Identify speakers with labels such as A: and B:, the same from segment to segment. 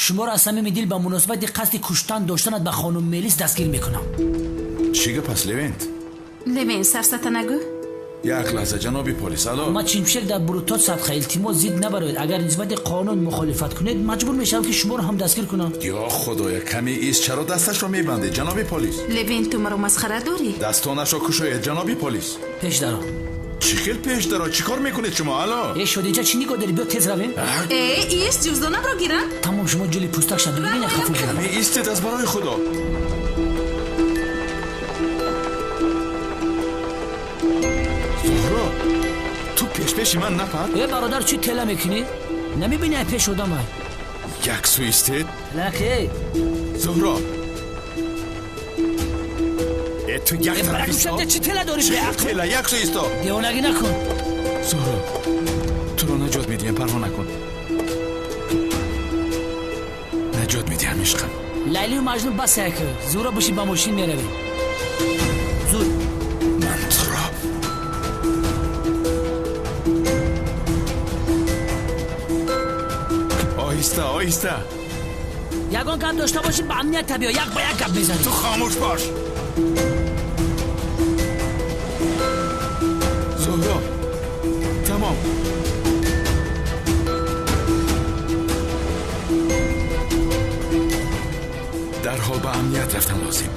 A: Шуморо аз самими дил ба муносибати қасди куштан доштанат ба хонум Мелис дастгир мекунам.
B: Чӣ гап аст, Левент?
C: Левент, сафсата нагӯ.
B: Як лаҳза, ҷаноби полис, алло.
A: Ма чимшек дар брутот садқа, илтимос зид набароед. Агар нисбати қонун мухолифат кунед, маҷбур мешавам ки шуморо ҳам дастгир кунам.
B: Ё худоя, каме ист, чаро дасташро мебандед, ҷаноби полис?
C: Левент, ту маро масхара дорӣ?
B: Дастонашро кушоед, ҷаноби полис.
A: Пеш даро.
B: Чӣ хел пеш даро? Чӣ кор мекунед шумо, алло?
A: Э, шодиҷа, чӣ нигоҳ дорӣ? Биё тез равем.
C: Э, ист, ҷуздонамро гиранд.
A: Тамом, шумо ҷули пӯстак шавед, мена хафа шавед.
B: Каме истед, аз барои худо. Зуҳро, ту пешпеши ман напар.
A: Э, бародар, чӣ тела мекунӣ? Намебинӣ, ай пеш одам ай.
B: Як сӯ истед.
A: Лаке.
B: Зуҳро. Э, ту як тараф исто.
A: Чӣ тела дорӣ?
B: Тела, як сӯ исто.
A: Девонагӣ накун.
B: Зуҳро, туро наҷот медиҳам, парво накун. Наҷот медиҳам, ишқам.
A: Лайлию Маҷнун бас як. Зуҳро, биши ба мошин меравем. Зуд.
B: Ман туро оҳиста, оҳиста.
A: Ягон гап дошта бошӣ, ба амният биё, як ба як гап мезанӣ.
B: Ту хомӯш бош. Зуҳро, тамом. Дарҳол ба амният рафтан лозим.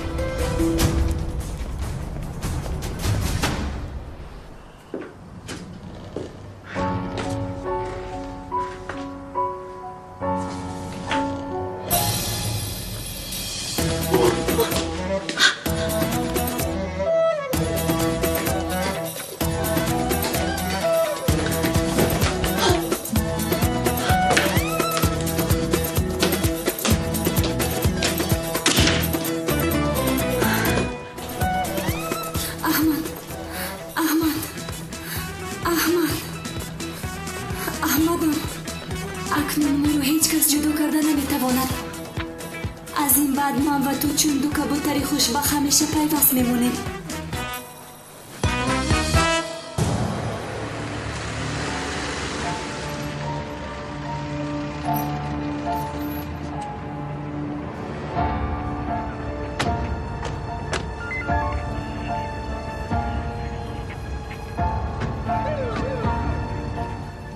D: Хушбахт ҳамеша пайваст мемонем.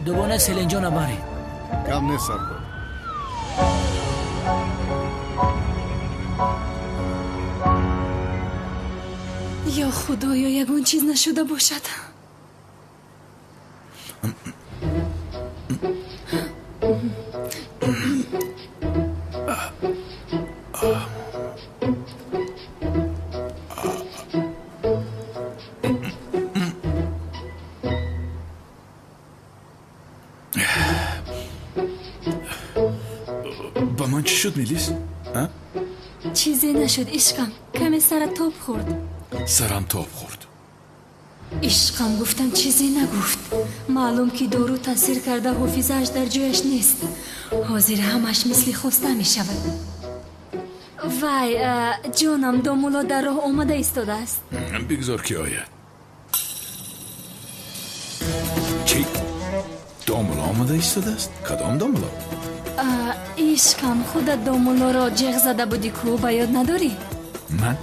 A: Дубона селинҷона баред.
E: Гам нест, саркор.
D: Ё худоё, ягон чиз нашуда бошад.
B: Ба ман чӣ шуд, Мелис?
D: Чизе нашуд, ишқам. Каме сара тоб хӯрд.
B: Сарам тоб хӯрд.
D: Ишқам, гуфтам, чизе нагуфт. Маълум ки дору таъсир карда, ҳофизааш дар ҷояш нест. Ҳозир ҳамаш мисли хоста мешавад. Вай, ҷонам, домулло дар роҳ омада истодааст.
B: Бигзор ки ояд. Чӣ? Домулло омада истодааст? Кадом домулло?
D: Ишқам, худат домуллоро ҷеғ зада будӣ ку, ба ёд надорӣ?
B: Ман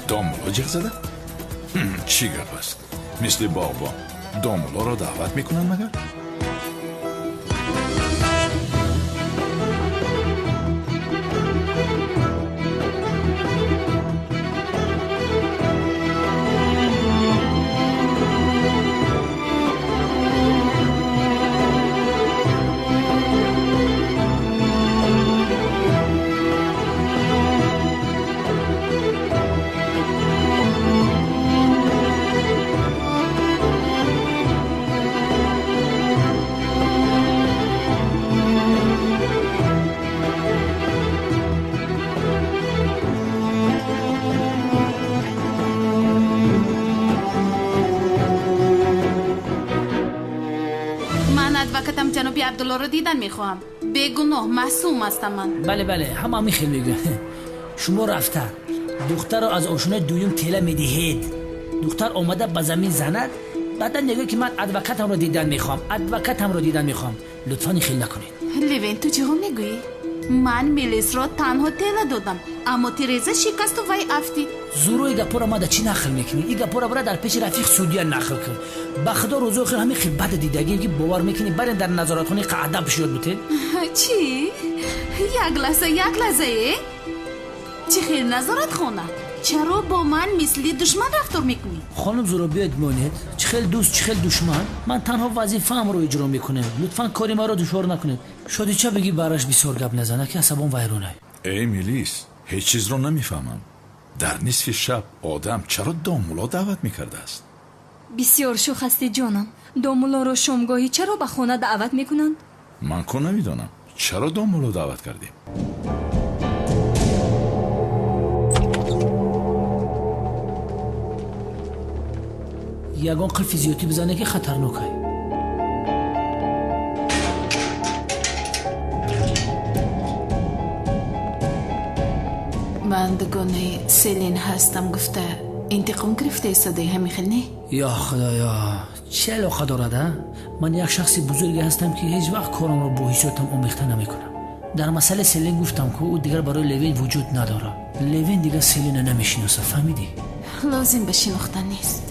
B: домулло ҷеғ зада? Чӣ гап аст? Мисли боғбон домуллоро даъват мекунанд магар?
C: Адвокатам ҷаноби Абдуллоро дидан мехоҳам. Бегуноҳ, маъсум ҳастам ман.
A: Бале, бале, ҳама ҳамин хел мегӯянд. Шумо рафта духтарро аз ошонаи дуюм тела медиҳед. Духтар омада ба замин занад, баъдан мегӯяд ки ман адвокатамро дидан мехоҳам, адвокатамро дидан мехоҳам. Лутфан ин хел накунед.
C: Левен, ту чиҳо мегӯӣ? Ман Мелисро танҳо тела додам, аммо тиреза шикасту вай афтид.
A: Зурои гапора мада чӣ нақл мекунӣ? И гапора бара дар пеши рафиқ судья нақл кун. Ба худо рӯзои охир ҳамин хел бада дидагим ки бовар мекунӣ, барен дар назоратхонаи қаъдаб шуёд бутед.
C: Чӣ? Як лаҳза, як лаҳза, э? Чӣ хел назоратхона? Чаро бо ман мисли душман рафтор мекунӣ?
A: Хонум Зуро, биёед монед. Чӣ хел дӯст, чӣ хел душман? Ман танҳо вазифаамро иҷро мекунам. Лутфан кори маро душвор накунед. Шодича бигӣ бараш бисёр гап назана ки асабон вайронай.
B: Эй Мелис, ҳеҷ чизро намефаҳмам. Дар нисфи шаб одам чаро домулло даъват мекардааст?
D: Бисёр шӯх ҳастӣ ҷонам. Домуллоро шомгоҳӣ чаро ба хона даъват мекунанд?
B: Ман ку намедонам. Чаро домулло даъват кардем?
A: Ягон қилфи зиёдтӣ бизане ки хатарнокай.
C: Ман дугонаи Селин ҳастам гуфта интиқом гирифта истодаи ҳамин хел не?
A: Ё худоё, чӣ алоқа дорад, а? Ман як шахси бузурге ҳастам ки ҳеҷ вақт корамро бо ҳиссиётам омехта намекунам. Дар масъалаи Селин гуфтам ки ӯ дигар барои Левин вуҷуд надорад. Левин дигар Селина намешиносад, фаҳмидӣ?
C: Лозим ба шинохтан нест.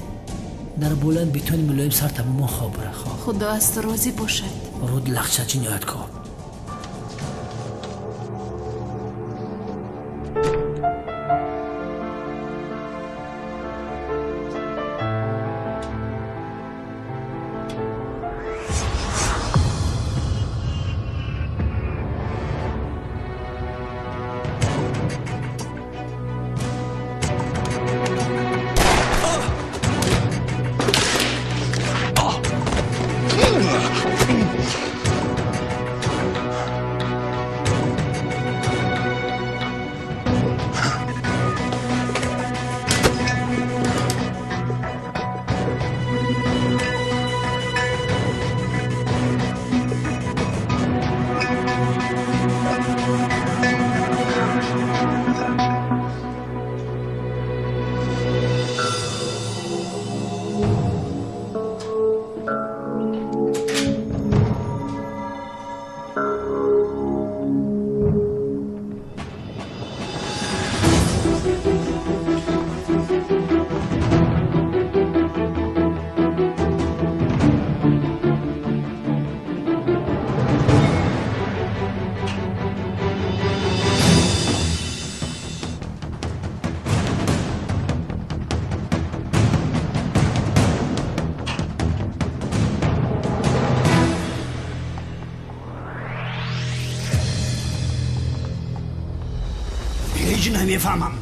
A: Дар болои бетони мулоим сар табумон хоб бара, хоб.
C: Худо аз ту розӣ бошад.
A: Руд лахча ҷинояткор.
E: Намефаҳмам.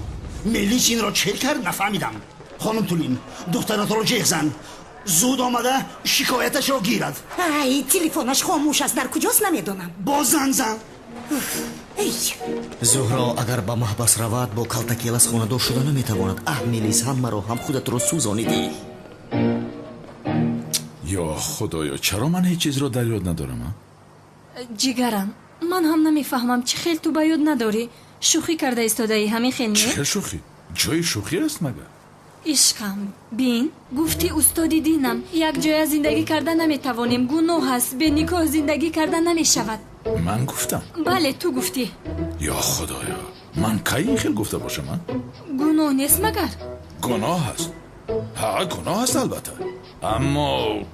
E: Мелис инро чел кард, нафаҳмидам. Хонум Тулин, духтаратро ҷеғ зан. Зуд омада шикояташро гирад.
F: Ай, телефонаш хомӯш аст, дар куҷост намедонам.
E: Боз занг зан.
F: Эй.
G: Зуҳро агар ба маҳбас равад, бо калтакелас хонадор шуда наметавонад. Аҳ, Мелис, ҳамаро ҳам худатро сӯзонидӣ.
B: Ё худоё, чаро ман ҳеҷ чизро дар ёд надорам?
D: Ҷигарам, ман ҳам намефаҳмам чӣ хел ту ба ёд надорӣ. Шӯхӣ карда истодаӣ, ҳамин хел не?
B: Чӣ шӯхӣ? Ҷои шӯхӣ аст магар?
D: Ишқам, бин, гуфти устоди динам, якҷоя зиндагӣ карда наметавонем, гуноҳ аст, бе никоҳ зиндагӣ карда намешавад.
B: Ман гуфтам?
D: Бале, ту гуфтӣ.
B: Ё худоё, ман кай ин хел гуфта бошам, а?
D: Гуноҳ нест магар?
B: Гуноҳ аст. Ҳа, гуноҳ аст албатта. Аммо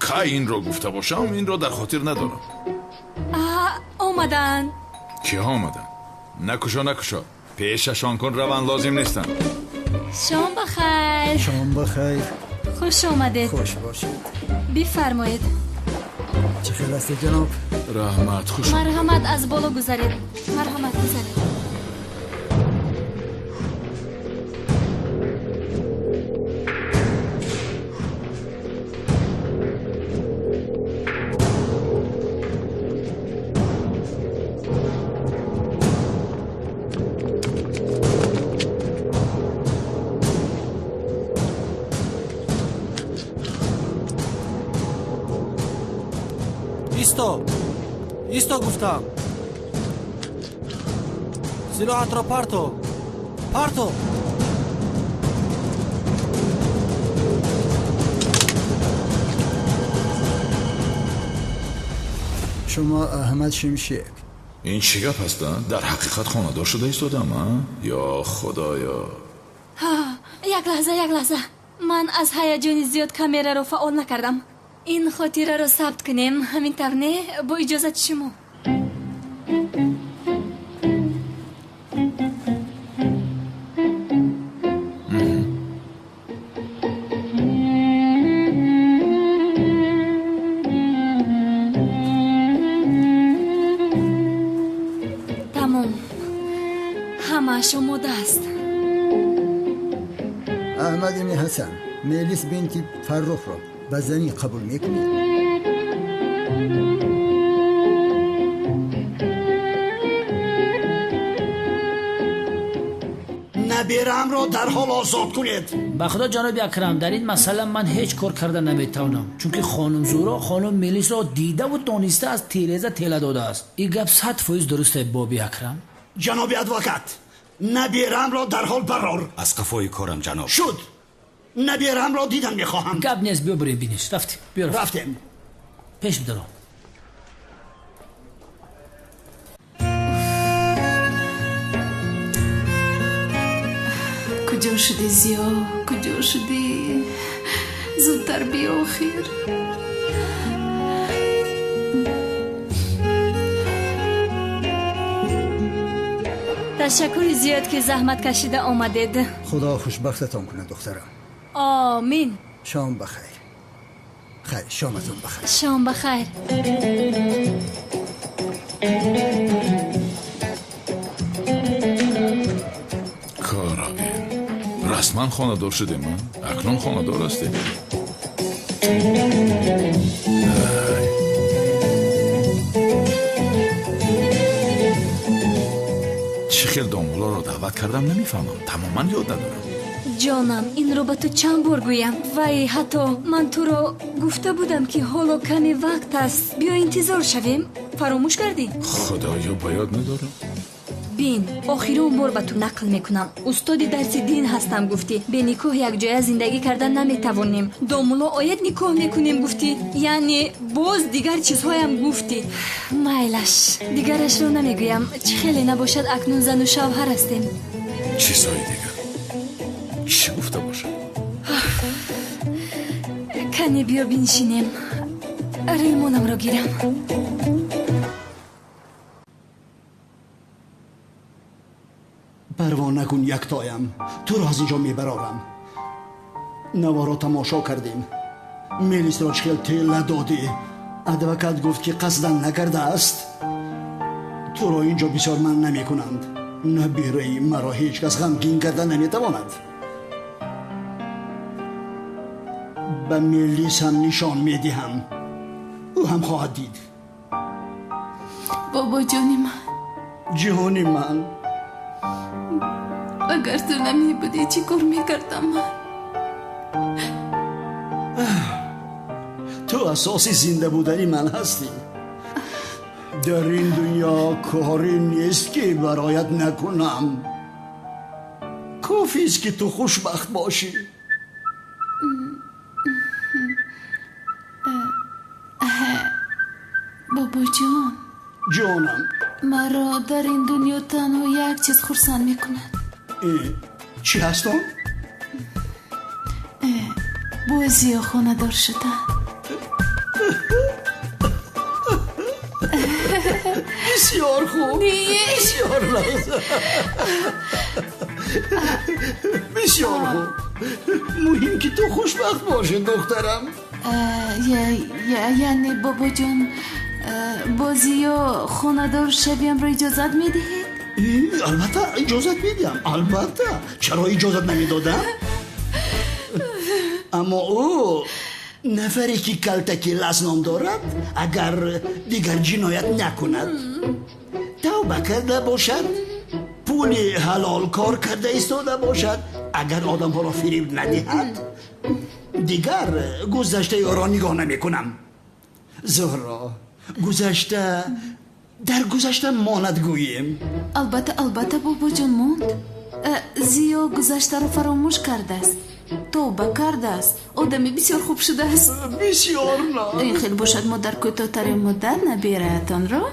B: кай инро гуфта бошам, инро дар хотир надорам.
D: Омаданд.
B: Киҳо омаданд? Накушо, накушо. Пешашон кун, раванд лозим нестанд.
D: Шом бахайр.
H: Шом бахайр.
D: Хуш омадед.
H: Хуш бошед.
D: Бифармоед.
H: Чӣ хел ҳастед ҷаноб?
B: Раҳмат, хуш.
D: Марҳамат, аз боло гузаред. Марҳамат, гузаред.
I: Исто гуфтам. Силоҳатро парто. Парто.
H: Шумо Аҳмад Шимшек,
B: Ин чӣ гап аст? Дар ҳақиқат хонадор шуда истодам, а? Ё худоё!
D: Як лаҳза, як лаҳза. Ман аз ҳаяҷони зиёд камераро фаъол накардам. Ин хотираро сабт кунем, ҳамин тавр не? Бо иҷозати шумо. Тамом, ҳамааш омода аст.
H: Аҳмад ибни Ҳасан, Мелис бинти Фаррухро ба занӣ қабул мекунед?
E: Набераамро дарҳол озод кунед.
A: Ба худо ҷаноби Акрам, дар ин масъала ман ҳеҷ кор карда наметавонам, чунки хонум Зуҳро хонум Мелисро дидаву дониста аз тиреза тела додааст. Ин гап 100% дуруст е, боби Акрам.
E: Ҷаноби адвокат, набераамро дарҳол барор.
J: Аз қафои корам, ҷаноб.
E: Шуд. Набераамро дидан мехоҳам.
A: Гап нест, биё бирем биниш. Рафтем, биё рафтем.
E: Рафтем.
A: Пеш бидаро.
C: Куҷо шудӣ, Зиё? Куҷо шудӣ? Зудтар биё, охир.
D: Ташаккури зиёд, ки заҳмат кашида омадед.
H: Худо хушбахтатон кунад, духтарам.
D: Омин.
H: Шом бахайр. Хайр, шоматон бахайр.
D: Шом бахайр.
B: Коробин, расман хонадор шудем, а? Акнун хонадор ҳастем. Чӣ хел домулоро даъват кардам намефаҳмам, тамоман ёд надорам.
D: Ҷонам, инро ба ту чанд бор гӯям? Вай, ҳатто ман туро гуфта будам, ки ҳоло каме вақт аст, биё интизор шавем. Фаромӯш кардӣ?
B: Худоё, ба ёд надорам.
D: Бин, охирон бор ба ту нақл мекунам. Устоди дарси дин ҳастам гуфтӣ. Бе никоҳ якҷоя зиндагӣ кардан наметавонем. Домуло ояд никоҳ мекунем гуфтӣ. Яъне боз дигар чизҳоям гуфтӣ. Майлаш, дигарашро намегӯям. Чӣ хеле набошад, акнун зану шавҳар ҳастем.
B: Чизҳои дигар чӣ гуфта бошад?
D: Кане биё биншинем, рӯймонамро гирам.
E: Парво накун, яктоям, туро аз инҷо мебарорам. Наворо тамошо кардем. Мелисро чӣ хел тела додӣ. Адвокат гуфт, ки қасдан накардааст. Туро инҷо бисёр ман намекунанд. Набираи маро ҳеҷ кас ғамгин карда наметавонад. Ба Мелис ҳам нишон медиҳам, ӯ ҳам хоҳад дид.
C: Бобоҷони ман,
E: ҷиҳони ман,
C: агар ту намебудӣ, чӣ кор мекардам ман?
E: Ту асоси зинда будани ман ҳастӣ. Дар ин дунё коре нест, ки бароят накунам. Кофист, ки ту хушбахт бошӣ.
C: Бобоҷон,
E: ҷонам,
C: маро дар ин дунё танҳо як чиз хурсанд мекунад.
E: Чӣ ҳаст он?
C: Бо Зиё хонадор шудан.
E: Бисёр хуб, бисёр лаҳза, бисёр хуб. Муҳим, ки ту хушбахт бошӣ, духтарам.
C: Яъне, бобоҷон, бо Зиё хонадор шавиямро иҷозат медиҳед?
E: Албатта, иҷозат медиҳам. Албатта, чаро иҷозат намедодам? Аммо ӯ нафаре, ки калтаки лас ном дорад, агар дигар ҷиноят накунад, тавба карда бошад, пули ҳалол кор карда истода бошад, агар одамҳоро фириб надиҳад, дигар гузаштаи ӯро нигоҳ намекунам. Зуҳро, гузашта дар гузашта монад, гӯем.
C: Албатта, албатта, бобоҷон, монд. Зиё гузаштаро фаромӯш кардааст, тавба кардааст, одами бисёр хуб шудааст.
E: Бисёр на.
C: Ин хел бошад, мо дар кӯтоҳтарин муддат набираатонро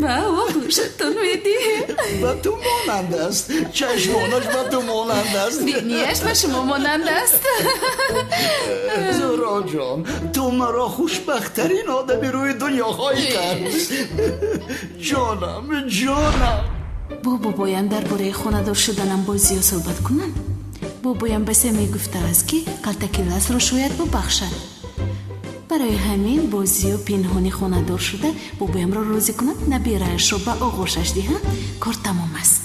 C: Ба оғӯшатон медиҳем.
E: Ба ту монанд аст, чашмонаш ба ту монанд аст,
C: бинияш ба шумо монанд аст.
E: Зуҳро ҷон, ту маро хушбахттарин одами рӯи дунё хоҳӣ кард. Ҷонам, ҷонам.
C: Бо бобоям дар бораи хонадор шуданам бо Зиё суҳбат кунам. Бобоям басе мегуфтааст, ки Калтакиласро шояд бубахшад. Барои ҳамин бо Зиё пинҳонӣ хонадор шуда, бобоямро розӣ кунад, набираашро ба оғӯшаш диҳам, кор тамом аст.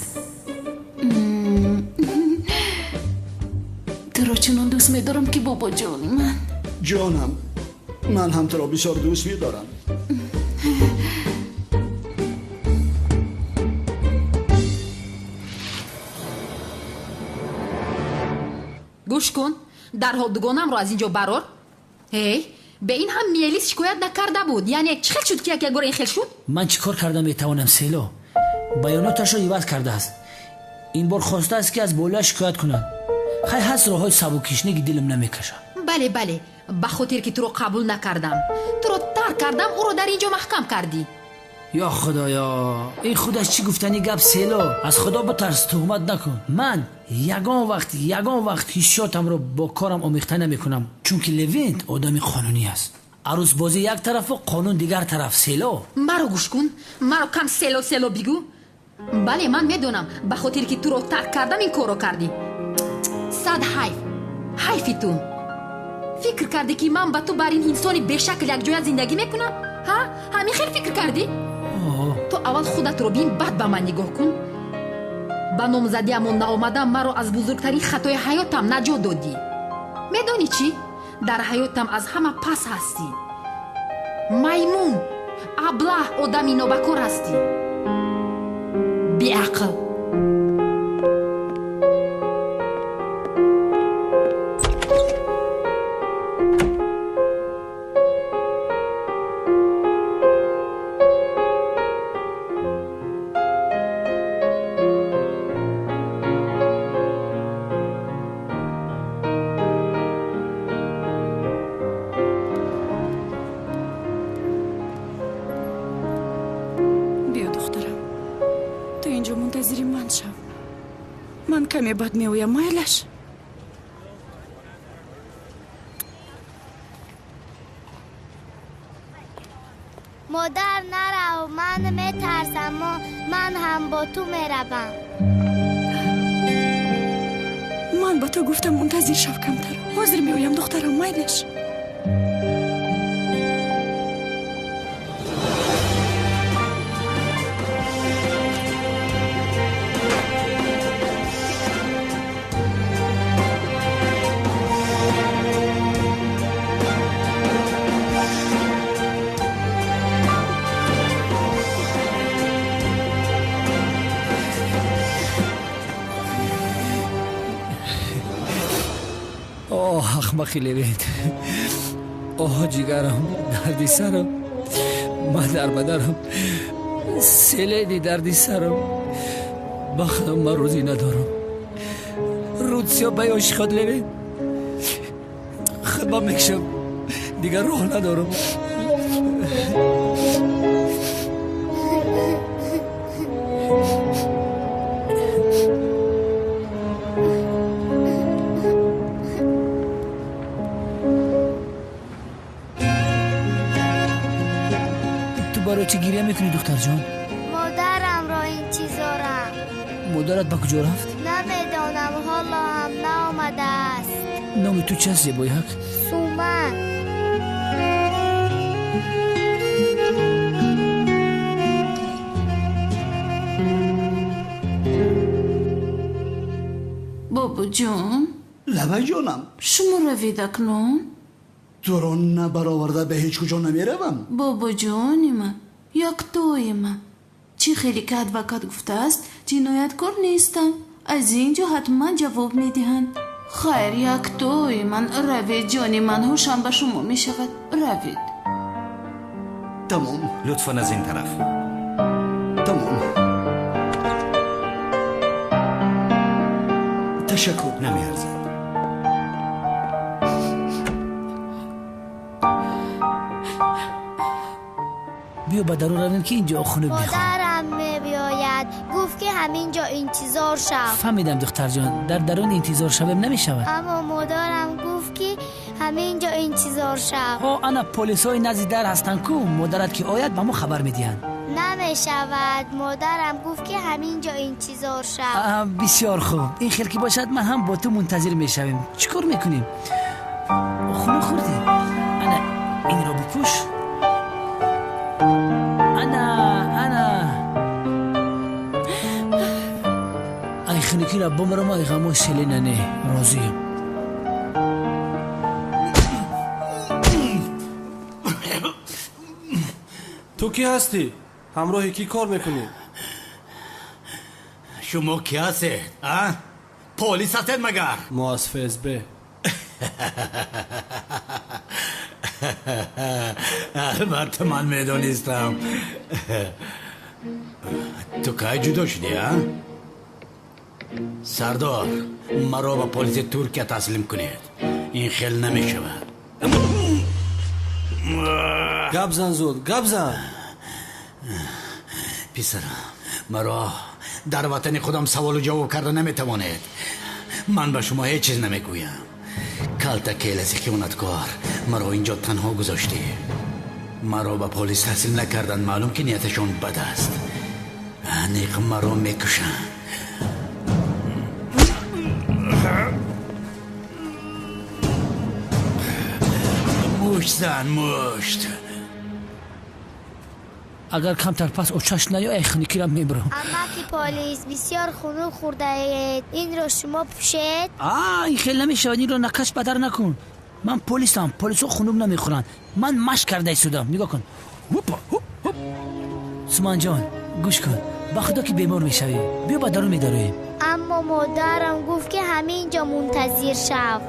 C: Туро чунон дӯст медорам, ки бобоҷони ман.
E: Ҷонам, ман ҳам туро бисёр дӯст медорам.
J: Гӯш кун, дарҳол дугонамро аз ин ҷо барор. Ҳей, ба ин ҳам Мелис шикоят накарда буд. Яъне чӣ хел шуд, ки як ягора ин хел шуд?
A: Ман чӣ кор карда метавонам, Село? Баёноташро иваз кардааст. Ин бор хостааст, ки аз болоя шикоят кунад. Хай, ҳаст роҳҳои сабуккишне, ки дилам намекашад.
J: Бале, бале, ба хотир ки туро қабул накардам, туро тарк кардам, ӯро дар ин ҷо маҳкам кардӣ.
A: Ё худоё, ин худаш чӣ гуфтани гап, Село? Аз худо битарс, туҳмат накун. Ман ягон вақт, ягон вақт ҳиссиётамро бо корам омехта намекунам, чунки Левент одами қонунӣ аст. Арӯсбозӣ як тарафу қонун дигар тараф, Село.
J: Маро гӯш кун, маро кам Село Село бигӯ. Бале, ман медонам, ба хотир ки туро тарк кардам ин корро кардӣ. Сад ҳайф, ҳайфи ту. Фикр кардӣ, ки ман ба ту бар ин инсони бешакл якҷоя зиндагӣ мекунам? Ҳа, ҳамин хел фикр кардӣ? Ту аввал худатро бин, баъд ба ман нигоҳ кун. Ба номзадиамон наомадан маро аз бузургтарин хатои ҳаётам наҷот додӣ. Медонӣ чӣ? Дар ҳаётам аз ҳама пас ҳастӣ. Маймун, аблаҳ, одами нобакор ҳастӣ, беақл.
K: Каме баъд меоям, майлаш?
L: Модар, нарав, ман метарсам, ман ҳам бо ту меравам.
K: Ман ба ту гуфтам, мунтазир шав камтар. Ҳозир меоям, духтарам, майлаш?
A: Ахмақи Левент, оҳ, ҷигарам, дарди сарам, ман дарбадарам, селени дарди сарам. Ба худо, ман рӯзӣ надорам. Рӯдсиё ба ёши худ, Левент, худман мекушам, дигар роҳ надорам. Барои чӣ гиря мекунӣ, духтарҷон?
L: Модарамро интизорам.
A: Модарат ба куҷо рафт?
L: Намедонам, ҳоло ҳам наомадааст.
A: Номи ту чист, зебояк?
L: Суман.
C: Бобоҷон.
E: Лабаҷонам.
C: Шумо равед акнун.
E: Туро набароварда ба ҳеҷ куҷо намеравам.
C: Бобоҷони ман, яктои ман, чӣ хеле ки адвокат гуфтааст, ҷинояткор нестам. Аз ин ҷо ҳатман ҷавоб медиҳанд. Хайр, яктои ман, равед, ҷони ман, ҳушам ба шумо мешавад. Равед.
E: Тамом.
M: Лутфан аз ин тараф.
E: Тамом. Ташаккур.
M: Намеарзад.
A: Биё ба дарун равем, ки инҷо хунук мехӯрем.
L: Модарам мебиёяд, гуфт ки ҳамин ҷо интизор шав.
A: Фаҳмидам, духтарҷон, дар дарун интизор шавем намешавад.
L: Аммо модарам гуфт ки ҳамин ҷо интизор шав.
A: Ҳо, ана полисҳои назди дар ҳастанд ку, модарат ки ояд ба мо хабар медиҳанд.
L: Намешавад, модарам гуфт ки ҳамин ҷо интизор шав.
A: Бисёр хуб, ин хел ки бошад ман ҳам бо ту мунтазир мешавем. Чӣ кор мекунем? Хунук хӯрдӣ? Ана инро бипӯш. Ана, ана. Ай хунукиро бумрам, ай ғамои Селина не, розием.
I: Ту кӣ ҳастӣ? Ҳамроҳи кӣ кор мекунӣ?
M: Шумо кӣ ҳастед, а? Полис ҳастед магар?
I: Мо аз ФСБ.
M: Албатта ман медонистам. Ту кай ҷудо шудӣ, а? Сардор, маро ба полиси Туркия таслим кунед. Ин хел намешавад.
I: Гап зан зуд, гап зан.
M: Писарам, маро дар ватани худам саволу ҷавоб карда наметавонед. Ман ба шумо ҳеҷ чиз намегӯям. Калта келаси хиёнаткор, маро инҷо танҳо гузоштӣ. Маро ба полис таслим накарданд, маълум ки нияташон бад аст. Аниқ маро мекушанд. Мушт зан, мушт.
A: Агар камтар пас очаш наёй, хунукиро мебурам.
L: Амаки полис, бисёр хунук хӯрдаед. Инро шумо пӯшед?
A: А, ин хел намешавад, инро накаш бадар накун. Ман полисам, полисҳо хунук намехӯранд. Ман машқ карда истодам. Нигоҳ кун. Ҳупа, ҳуп, ҳуп. Суманҷон, гӯш кун. Ба худо ки бемор мешавӣ. Биё ба дарун медароем.
L: Аммо модарам гуфт ки ҳамин ҷо мунтазир шав.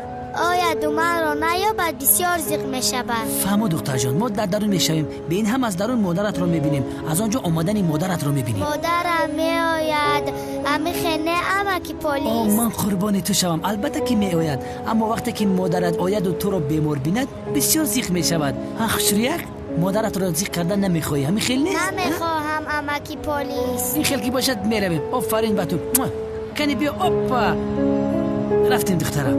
L: Ояду манро наёбад, бисёр зиқ мешавад.
A: Фаҳмо, духтарҷон, мо дар дарун мешавем. Бе ин ҳам аз дарун модаратро мебинем. Аз он ҷо омадани модаратро мебинем.
L: Модарам меояд. Амихе не, амаки полис.
A: О, ман қурбони ту шавам. Албатта ки меояд. Аммо вақте ки модарат ояду туро бемор бинад, бисёр зиқ мешавад. Ҳа, хушрӯяк, модаратро зиқ кардан намехоҳӣ, ҳамин хел нест?
L: Намехоҳам, амаки полис.
A: Ин хел ки бошад, меравем. Офарин ба ту. Кани биё, оппа. Рафтем, духтарам.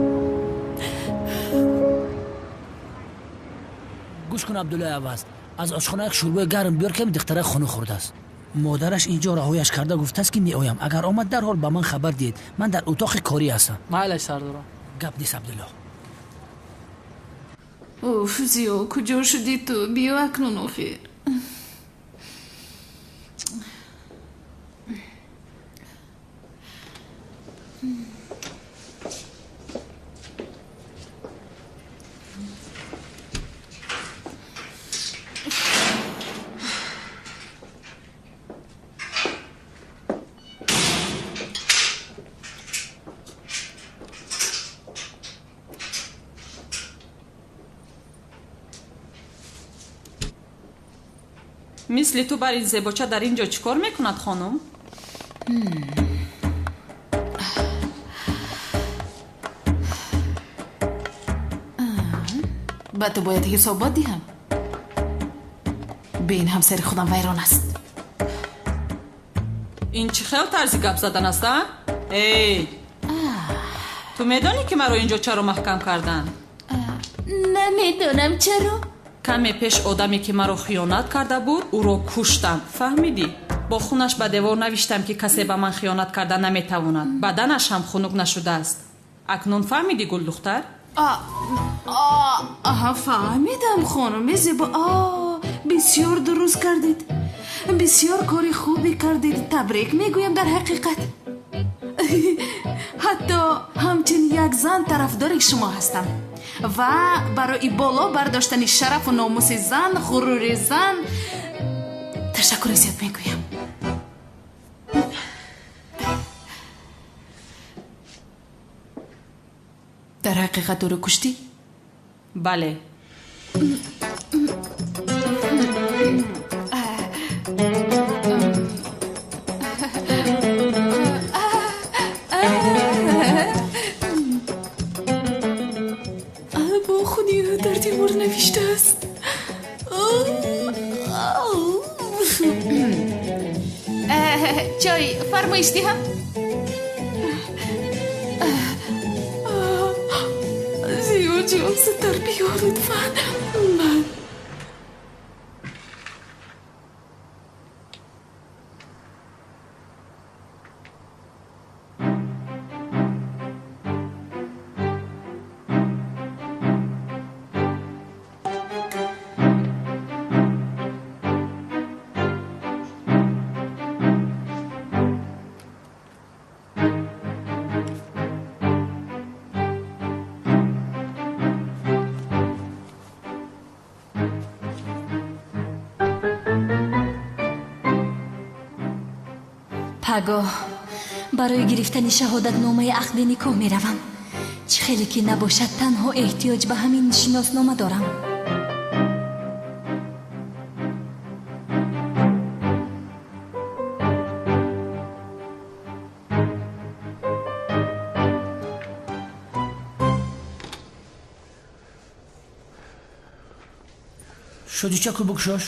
A: Гӯш кун, Абдуллои Аваз, аз ошхона як шӯрбои гарм биёр, ками духтара хунук хӯрдааст. Модараш инҷо раҳояш карда гуфтааст ки меоям. Агар омад, дарҳол ба ман хабар диҳед. Ман дар утоқи корӣ ҳастам.
N: Майлаш, сардора.
A: Гап нест, Абдулло.
C: Уф, Зиё, куҷо шудӣ ту? Биё акнун охир.
O: Мисли ту бар ин зебоча дар ин ҷо чӣ кор мекунад, хонум?
C: Ба ту бояд ҳисобот диҳам. Бе ин ҳамсари худам вайрон аст.
O: Ин чӣ хел тарзи гап задан аст, а? Эй, ту медонӣ ки маро ин ҷо чаро маҳкам карданд?
C: Намедонам чаро.
O: Каме пеш одаме ки маро хиёнат карда буд, ӯро куштам. Фаҳмидӣ? Бо хунаш ба девор навиштам ки касе ба ман хиёнат карда наметавонад. Баданаш ҳам хунук нашудааст. Акнун фаҳмидӣ, гулдухтар?
C: Аҳа, фаҳмидам, хонуми зебо. Бисёр дуруст кардед. Бисёр кори хубе кардед. Табрик мегӯям дар ҳақиқат. Ҳатто ҳамчун як зан тарафдори шумо ҳастам. Ва барои боло бардоштани шарафу номуси зан, ғурури зан ташаккури зиёд мегӯям. Дар ҳақиқат ӯро куштӣ?
O: Бале.
C: Бо хуни ӯ дар девор навиштааст. Чой фармоиш диҳам? Зиёҷон, зудтар биё лутфан. Ман пагоҳ барои гирифтани шаҳодатномаи ақди никоҳ меравам. Чӣ хеле ки набошад, танҳо эҳтиёҷ ба ҳамин шиноснома дорам.
A: Шодичаку букшош.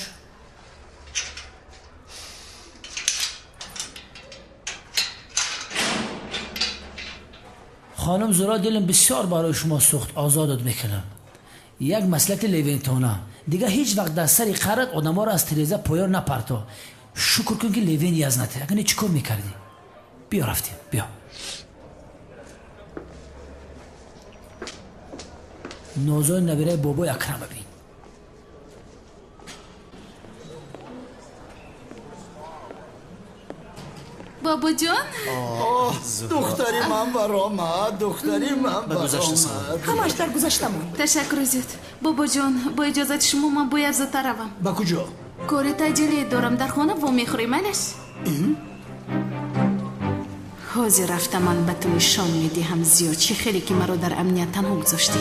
A: Хонум Зура, дилам бисёр барои шумо сӯхт, озодат мекунам. Як маслати левентона. Дигар ҳеҷ вақт дар сари қарат одаморо аз тиреза поён напарто. Шукр кун, ки Левен язнате. Агар не, чӣ кор мекардӣ? Биё, рафтем, биё. Нозои набираи бобои Акрама бин.
C: Бобоҷон,
E: духтари ман баромад, духтари ман баромад.
F: Ҳамаш дар гузашта монд.
C: Ташаккур зиёд. Бобоҷон, бо иҷозати шумо ман бояд зудтар равам.
E: Ба куҷо?
C: Кори таъҷилие дорам, дар хона вомехӯрем, майлаш? Ҳозир рафта ман ба ту нишон медиҳам, зиёд, чӣ хеле ки маро дар амният танҳо гузоштӣ.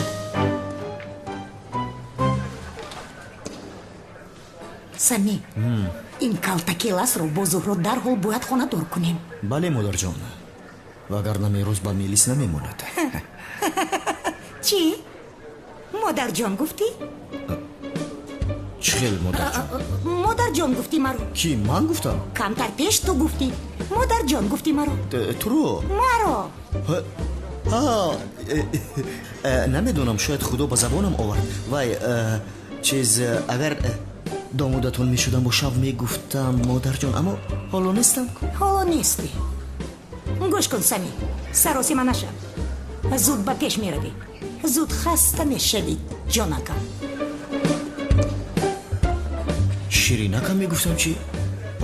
F: Сами, ин калтакеласро бо Зуҳро дарҳол бояд хонадор кунем.
G: Бале, модарҷон, вагарна мерос ба Мелис намемонад.
F: Чӣ? Модарҷон гуфтӣ?
G: Чӣ хел модарҷон?
F: Модарҷон гуфтӣ маро.
G: Кӣ, ман гуфтам?
F: Камтар пеш ту гуфтӣ. Модарҷон гуфтӣ маро.
G: Туро?
F: Маро.
G: Намедонам, шояд Худо ба забонам овард. Вай, чиз, агар домодатон мешудам, бо шав мегуфтам модарҷон, аммо ҳоло нестам.
F: Ҳоло нестӣ. Гӯш кун, Сами, саросима нашав. Зуд ба пеш меравӣ, зуд хаста мешавӣ, ҷонакам.
G: Ширинакам мегуфтам чӣ?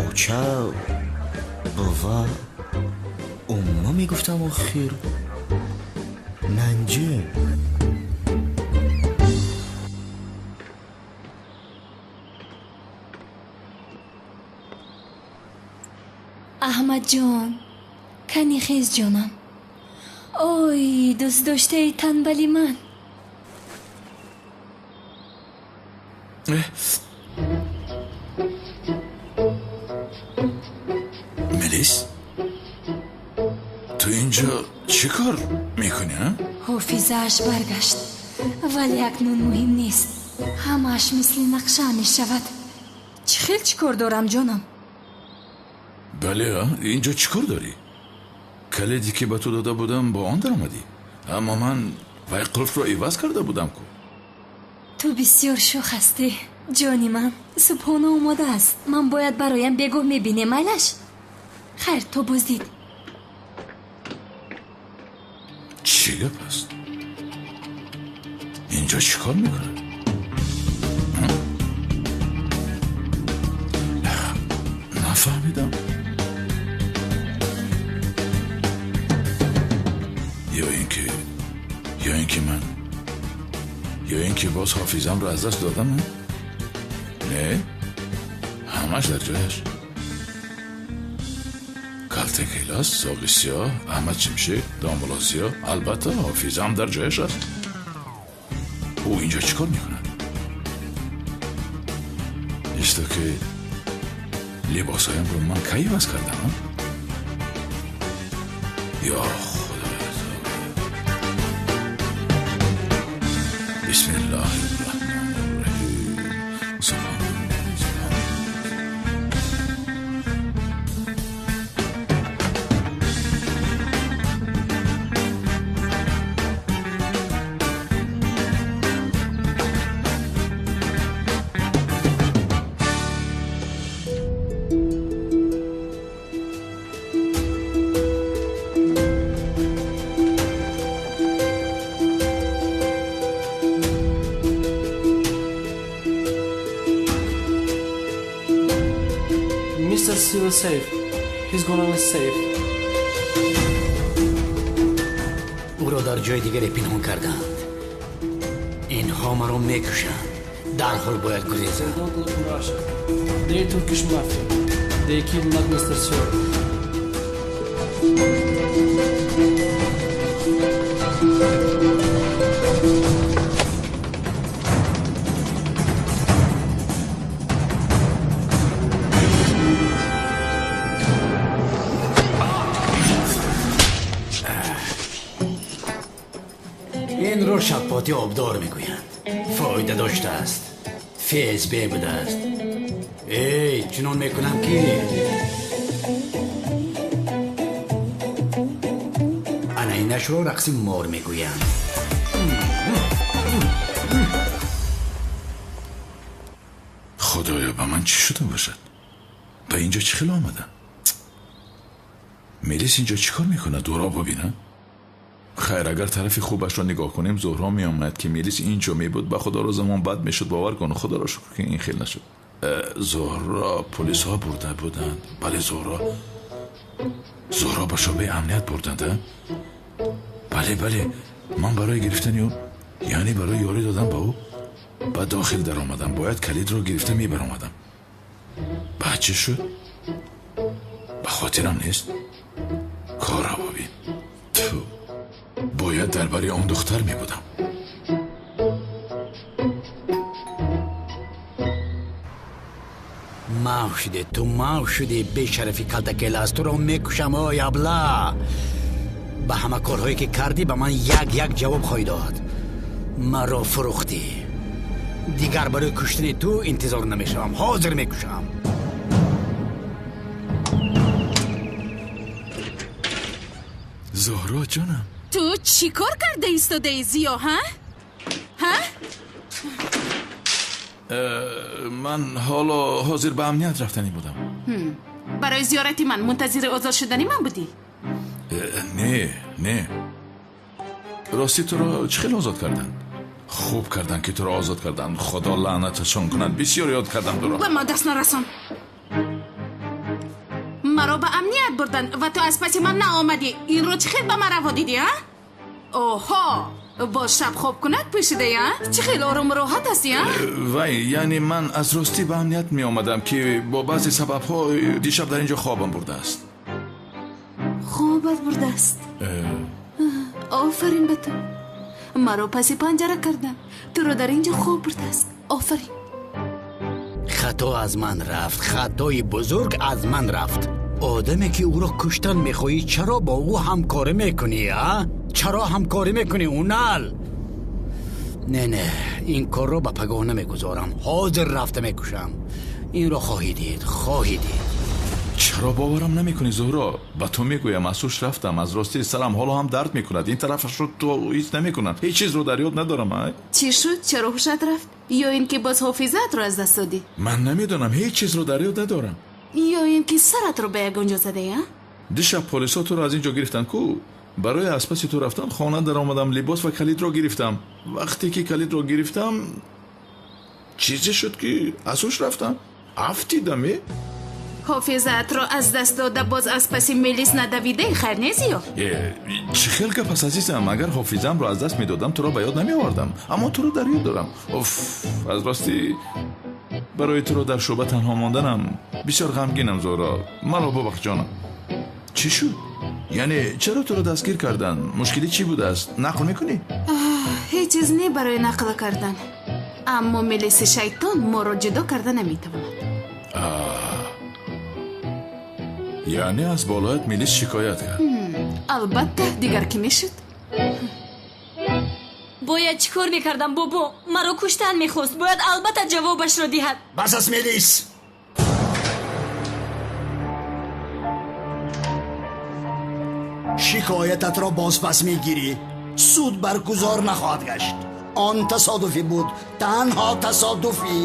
G: Оча, бува, умма мегуфтам охир. Нанҷе.
D: Аҳмадҷон, кани хез ҷонам. Ой, дӯстдоштаи танбали ман.
B: Мелис, ту инҷо чӣ кор мекунӣ, а?
D: Ҳофизааш баргашт, вале акнун муҳим нест. Ҳамааш мисли нақша мешавад. Чӣ хел чӣ кор дорам, ҷонам?
B: Бале, инҷо чӣ кор дорӣ? Калиде ки ба ту дода будам, бо он даромадӣ. Аммо ман вай қулфро иваз карда будам ку.
D: Ту бисёр шӯх ҳастӣ, ҷони ман. Субҳона омода аст. Ман бояд бароям бегоҳ мебинем, майлаш? Хайр, то боздид.
B: Чӣ гап аст? Инҷо чӣ кор мекунад? Нафаҳмидам. Ё ин ки ман, ё ин ки боз ҳофизамро аз даст додам? Не, ҳамаш дар ҷояш. Калтакелас, соғи сиёҳ, Аҳмад Шимшек, домулло Зиё, албатта ҳофизам дар ҷояш аст. Ӯ инҷо чӣ кор мекунад? Исто ки либосҳоямро ман кай иваз кардам? Ё Худо! Бисмиллоҳир-раҳмонир-раҳим. Субҳон.
I: will save. He's gonna save.
M: Ӯро дар ҷои дигаре пинҳон карданд. Инҳо маро мекушанд. Дарҳол бояд гурезам.
I: They don't look in Russia. They Turkish mafia. They kidnap Mr. Sir.
M: Инро шаппоти обдор мегӯянд. Фоида доштааст. ФСБ будааст. Эй, чунон мекунам ки ана инашро рақси мор мегӯянд.
B: Худоё, ба ман чӣ шуда бошад? Ба инҷо чӣ хел омадам? Мелис инҷо чӣ кор мекунад? Ӯро бибинам? Хайр, агар тарафи хубашро нигоҳ кунем, Зуҳро меомад ки Мелис инҷо мебуд, ба худо рӯзамон бад мешуд. Бовар кун, худоро шукр ки ин хел нашуд. Зуҳро полисҳо бурда буданд. Бале, Зуҳро ба шӯъбаи амният бурданд. Бале, бале, ман барои гирифтани ӯ, яъне барои ёрӣ додан ба ӯ, ба дохил даромадам. Бояд калидро гирифта мебаромадам. Баъд чӣ шуд? Ба хотирам нест. Корро бибин. Ту бояд дар бари он духтар мебудам.
M: Мав шудӣ, ту мав шудӣ, бешарафи калтакелас. Туро мекушам, ой абла. Ба ҳама корҳое ки кардӣ ба ман як-як ҷавоб хоҳӣ дод. Маро фурӯхтӣ. Дигар барои куштани ту интизор намешавам. Ҳозир мекушам.
B: Зуҳро ҷонам,
C: ту чӣ кор карда истодаӣ, Зиё, ҳа? Ҳа?
B: Ман ҳоло ҳозир ба амният рафтанӣ будам.
C: Барои зиёрати ман мунтазири озод шудани ман будӣ?
B: Не, не. Ростӣ туро чӣ хел озод карданд? Хуб карданд ки туро озод карданд. Худо лаънаташон кунад. Бисёр ёд кардам туро.
C: Ба ман даст нарасон. Маро ба амният бурданд ва ту аз паси ман наомадӣ. Инро чӣ хел ба ман раво дидӣ, а? Оҳо, боз шаб хоб кунад пӯшидаӣ, а? Чӣ хел орому роҳат ҳастӣ, а?
B: Вай, яъне ман аз ростӣ ба амният меомадам ки бо баъзе сабабҳо дишаб дар ин ҷо хобам бурдааст.
C: Хобат бурдааст? Офарин ба ту. Маро паси панҷара карданд. Туро дар ин ҷо хоб бурдааст. Офарин.
M: Хато аз ман рафт. Хатои бузург аз ман рафт. Одаме ки ӯро куштан мехоҳӣ, чаро бо ӯ ҳамкорӣ мекунӣ, а? Чаро ҳамкорӣ мекунӣ, Унал? Не, не, ин корро ба пагоҳ намегузорам. Ҳозир рафта мекушам. Инро хоҳӣ дид, хоҳӣ дид.
B: Чаро боварам намекунӣ, Зуҳро? Ба ту мегӯям, аз ҳуш рафтам. Аз ростӣ сарам ҳоло ҳам дард мекунад. Ин тарафашро ту ҳис намекунам. Ҳеҷ чизро дар ёд надорам.
C: Чӣ шуд? Чаро ҳушат рафт? Ё ин ки боз ҳофизаатро аз даст додӣ?
B: Ман намедонам, ҳеҷ чизро дар ёд надорам.
C: Ё ин ки саратро ба ягон ҷо задаӣ, а?
B: Дишаб полисҳо туро аз ин ҷо гирифтанд ку. Барои аз паси ту рафтан хона даромадам, либос ва калидро гирифтам. Вақте ки калидро гирифтам, чизе шуд ки аз ҳуш рафтам. Афтидам.
C: Ҳофизаатро аз даст дода боз аз паси Мелис надавидаи, хайр не, Зиё?
B: Чӣ хел гап аст, азизам? Агар ҳофизаамро аз даст медодам, туро ба ёд намеовардам. Аммо туро дар ёд дорам. Уф, аз ростӣ барои туро дар шӯъба танҳо монданам бисёр ғамгинам, Зуҳро. Маро бубахш, ҷонам. Чӣ шуд? Яъне чаро туро дастгир карданд? Мушкилӣ чӣ будааст? Нақл мекунӣ?
C: Ҳеҷ чиз не барои нақл кардан. Аммо Мелиси шайтон моро ҷудо карда наметавонад.
B: Яъне аз болоят Мелис шикоят кард?
C: Албатта, дигар кӣ мешуд?
D: Бояд чӣ кор мекардам, бобо? Маро куштан мехост. Бояд албатта ҷавобашро диҳад.
E: Бас аст, Мелис. Шикоятатро бозпас мегирӣ. Суд баргузор нахоҳад гашт. Он тасодуфӣ буд, танҳо тасодуфӣ.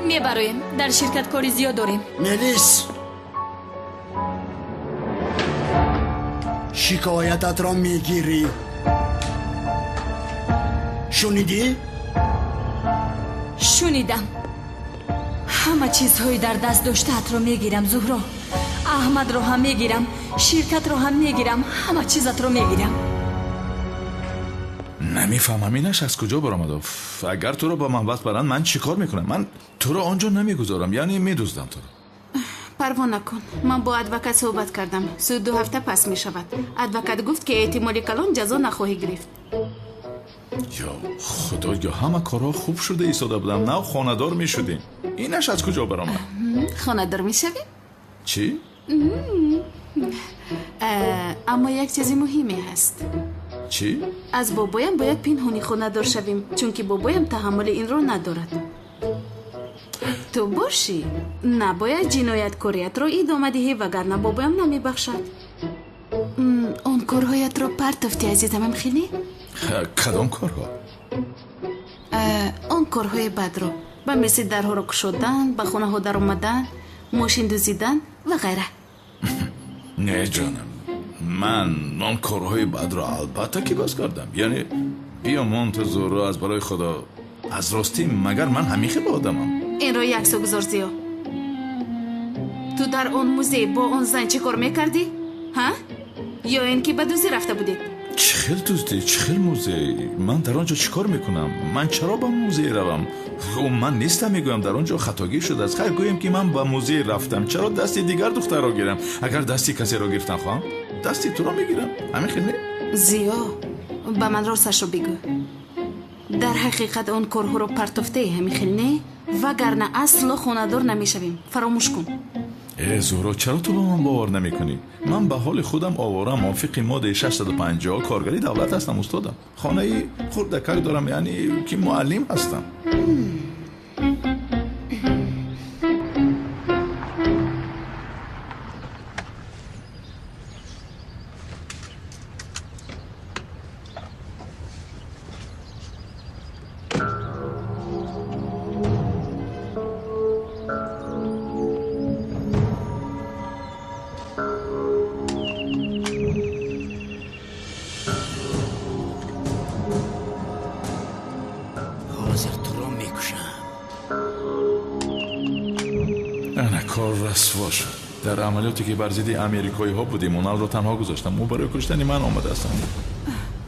D: Мебароем, дар ширкат кори зиёд дорем.
E: Мелис, шикоятатро мегирӣ. Шунидӣ?
D: Шунидам. Ҳама чизҳои дар даст доштаатро мегирам, Зуҳро. Аҳмадро ҳам мегирам, ширкатро ҳам мегирам, ҳама чизатро мегирам.
B: Намефаҳмам инаш аз куҷо баромад. Агар туро ба маҳбас баранд, ман чӣ кор мекунам? Ман туро он ҷо намегузорам, яъне медуздам туро.
C: Парво накун, ман бо адвокат суҳбат кардам. Суд 2 ҳафта пас мешавад. Адвокат гуфт, ки эҳтимоли калон ҷазо нахоҳӣ гирифт.
B: Ё худо, ё ҳама корҳо хуб шуда истода будам, нав хонадор мешудем. Инаш аз куҷо баромад?
C: Хонадор мешавем?
B: Чӣ?
C: Аммо як чизи муҳиме ҳаст.
B: Чӣ?
C: Аз бобоям бояд пинҳонӣ хонадор шавем, чунки бобоям таҳаммули инро надорад. Ту бошӣ, набояд ҷинояткориятро идома диҳӣ, вагарна бобоям намебахшад. Он корҳоятро партофтӣ, азизамам, хеле?
B: Кадом корҳо?
C: Он корҳои бадро, ба мисли дарҳоро кушодан, ба хонаҳо даромадан, мошин дузидан ва ғайра.
B: Не, ҷонам, ман он корҳои бадро албатта ки бас кардам. Яъне биё мон ту Зуҳро, аз барои худо, аз ростӣ магар ман ҳамин хел одамам?
C: Инро як су гузор, Зиё. Ту дар он музей бо он зан чӣ кор мекардӣ? Ҳа? Ё ин ки ба дуздӣ рафта будед?
B: Чӣ хел дуздӣ? Чӣ хел музей? Ман дар он ҷо чӣ кор мекунам? Ман чаро ба музей равам? Ман нестам, мегӯям, дар он ҷо хатогӣ шудааст. Хайр, гӯем ки ман ба музей рафтам. Чаро дасти дигар духтарро гирам? Агар дасти касеро гирифтан хоҳам, дасти туро мегирам. Ҳамин хел не?
C: Зиё, ба ман росташро бигӯ. Дар ҳақиқат он корҳоро партофтаи, ҳамин хел не? Вагарна асло хонадор намешавем. Фаромӯш кун.
B: Э, Зуҳро, чаро ту ба ман бовар намекунӣ? Ман ба ҳоли худам овора, мувофиқи моддаи 650 коргари давлат ҳастам, устодам. Хонаи хурдакак дорам, яъне ки муаллим ҳастам. Дар амалиёте ки бар зидди америкоиҳо будем, оналро танҳо гузоштам. Ӯ барои куштани ман омадааст.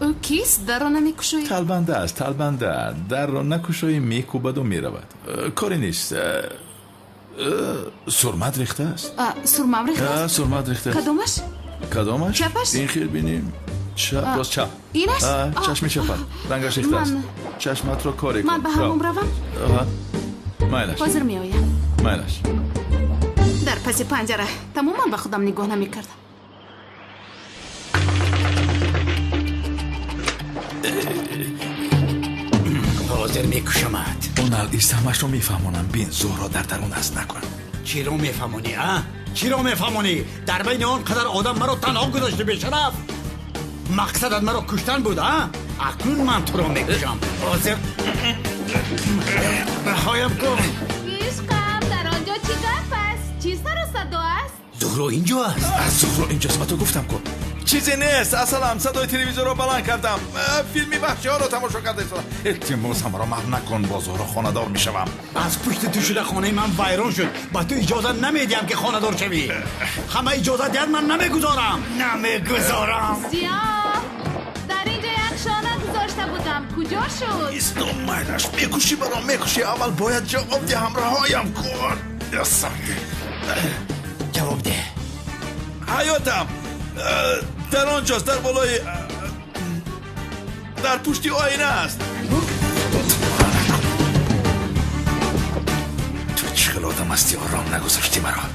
C: Ӯ кист? Дарро намекушоӣ?
B: Талбанда аст, талбанда. Дарро накушоӣ, мекӯбаду меравад. Коре нест. Сурмат рехтааст.
C: Сурмам рехтааст?
B: Сурмат рехтааст.
C: Кадомаш?
B: Кадомаш?
C: Чапаш?
B: Ин хел бинем. Чап, рост, чап.
C: Инаш?
B: Чашми чапат. Рангаш рехтааст. Чашматро коре кун.
C: Ман ба ҳамом равам?
B: Майлаш.
C: Ҳозир меоям.
B: Майлаш.
C: Дар паси панҷара тамоман ба худам нигоҳ намекардам.
M: Ҳозир мекушамад.
B: Онал истамашро мефаҳмонам. Бин, Зуҳро дар дарун аст, накун.
M: Чиро мефаҳмонӣ, а? Чиро мефаҳмонӣ? Дар байни он қадар одам маро танҳо гузошти, бешараф. Мақсадат маро куштан буд, а? Акнун ман туро мекушам. Ҳозир раҳоям кун.
C: Ишқам, дар он ҷо чӣ гап аст? Чӣ сару садо аст?
M: Зуҳро инҷо аст.
B: Зуҳро инҷост, ба ту гуфтам ку. Чизе нест, асалам, садои телевизорро баланд кардам. Филми ваҳшиҳоро тамошо карда истодам. Илтимос, ҳамаро маҳв накун, бо Зуҳро хонадор мешавам.
M: Аз пушти ту шуда хонаи ман вайрон шуд. Ба ту иҷозат намедиҳам ки хонадор шавӣ. Ҳама иҷозат диҳад, ман намегузорам. Намегузорам.
C: Зиё, дар инҷо як шона гузошта будам. Куҷо шуд?
B: Исто, майлаш, мекушӣ баром, мекушӣ. Аввал бояд ҷавоб диҳам, раҳоям кун.
M: Ҷавоб деҳ.
B: Ҳаётам дар он ҷост, дар болои, дар пушти оина аст. Ту чӣ хел одам ҳастӣ? Ором нагузоштӣ маро,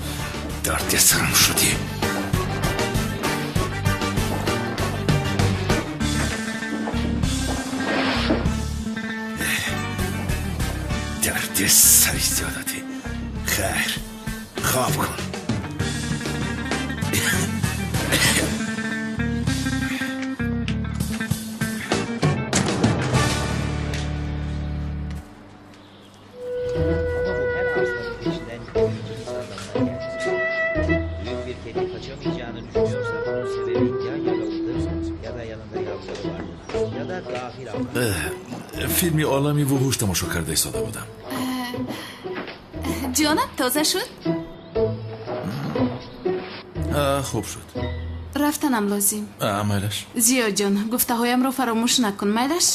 B: дарди сарам шудӣ. Дарди сари зиёдатӣ. Хайр, хоб кун. Филми олами вуҳуш тамошо карда истода будам.
C: Ҷонам, тоза шуд?
B: Хуб шуд.
C: Рафтанам лозим.
B: Майлаш.
C: Зиё ҷон, гуфтаҳоямро фаромӯш накун, майлаш?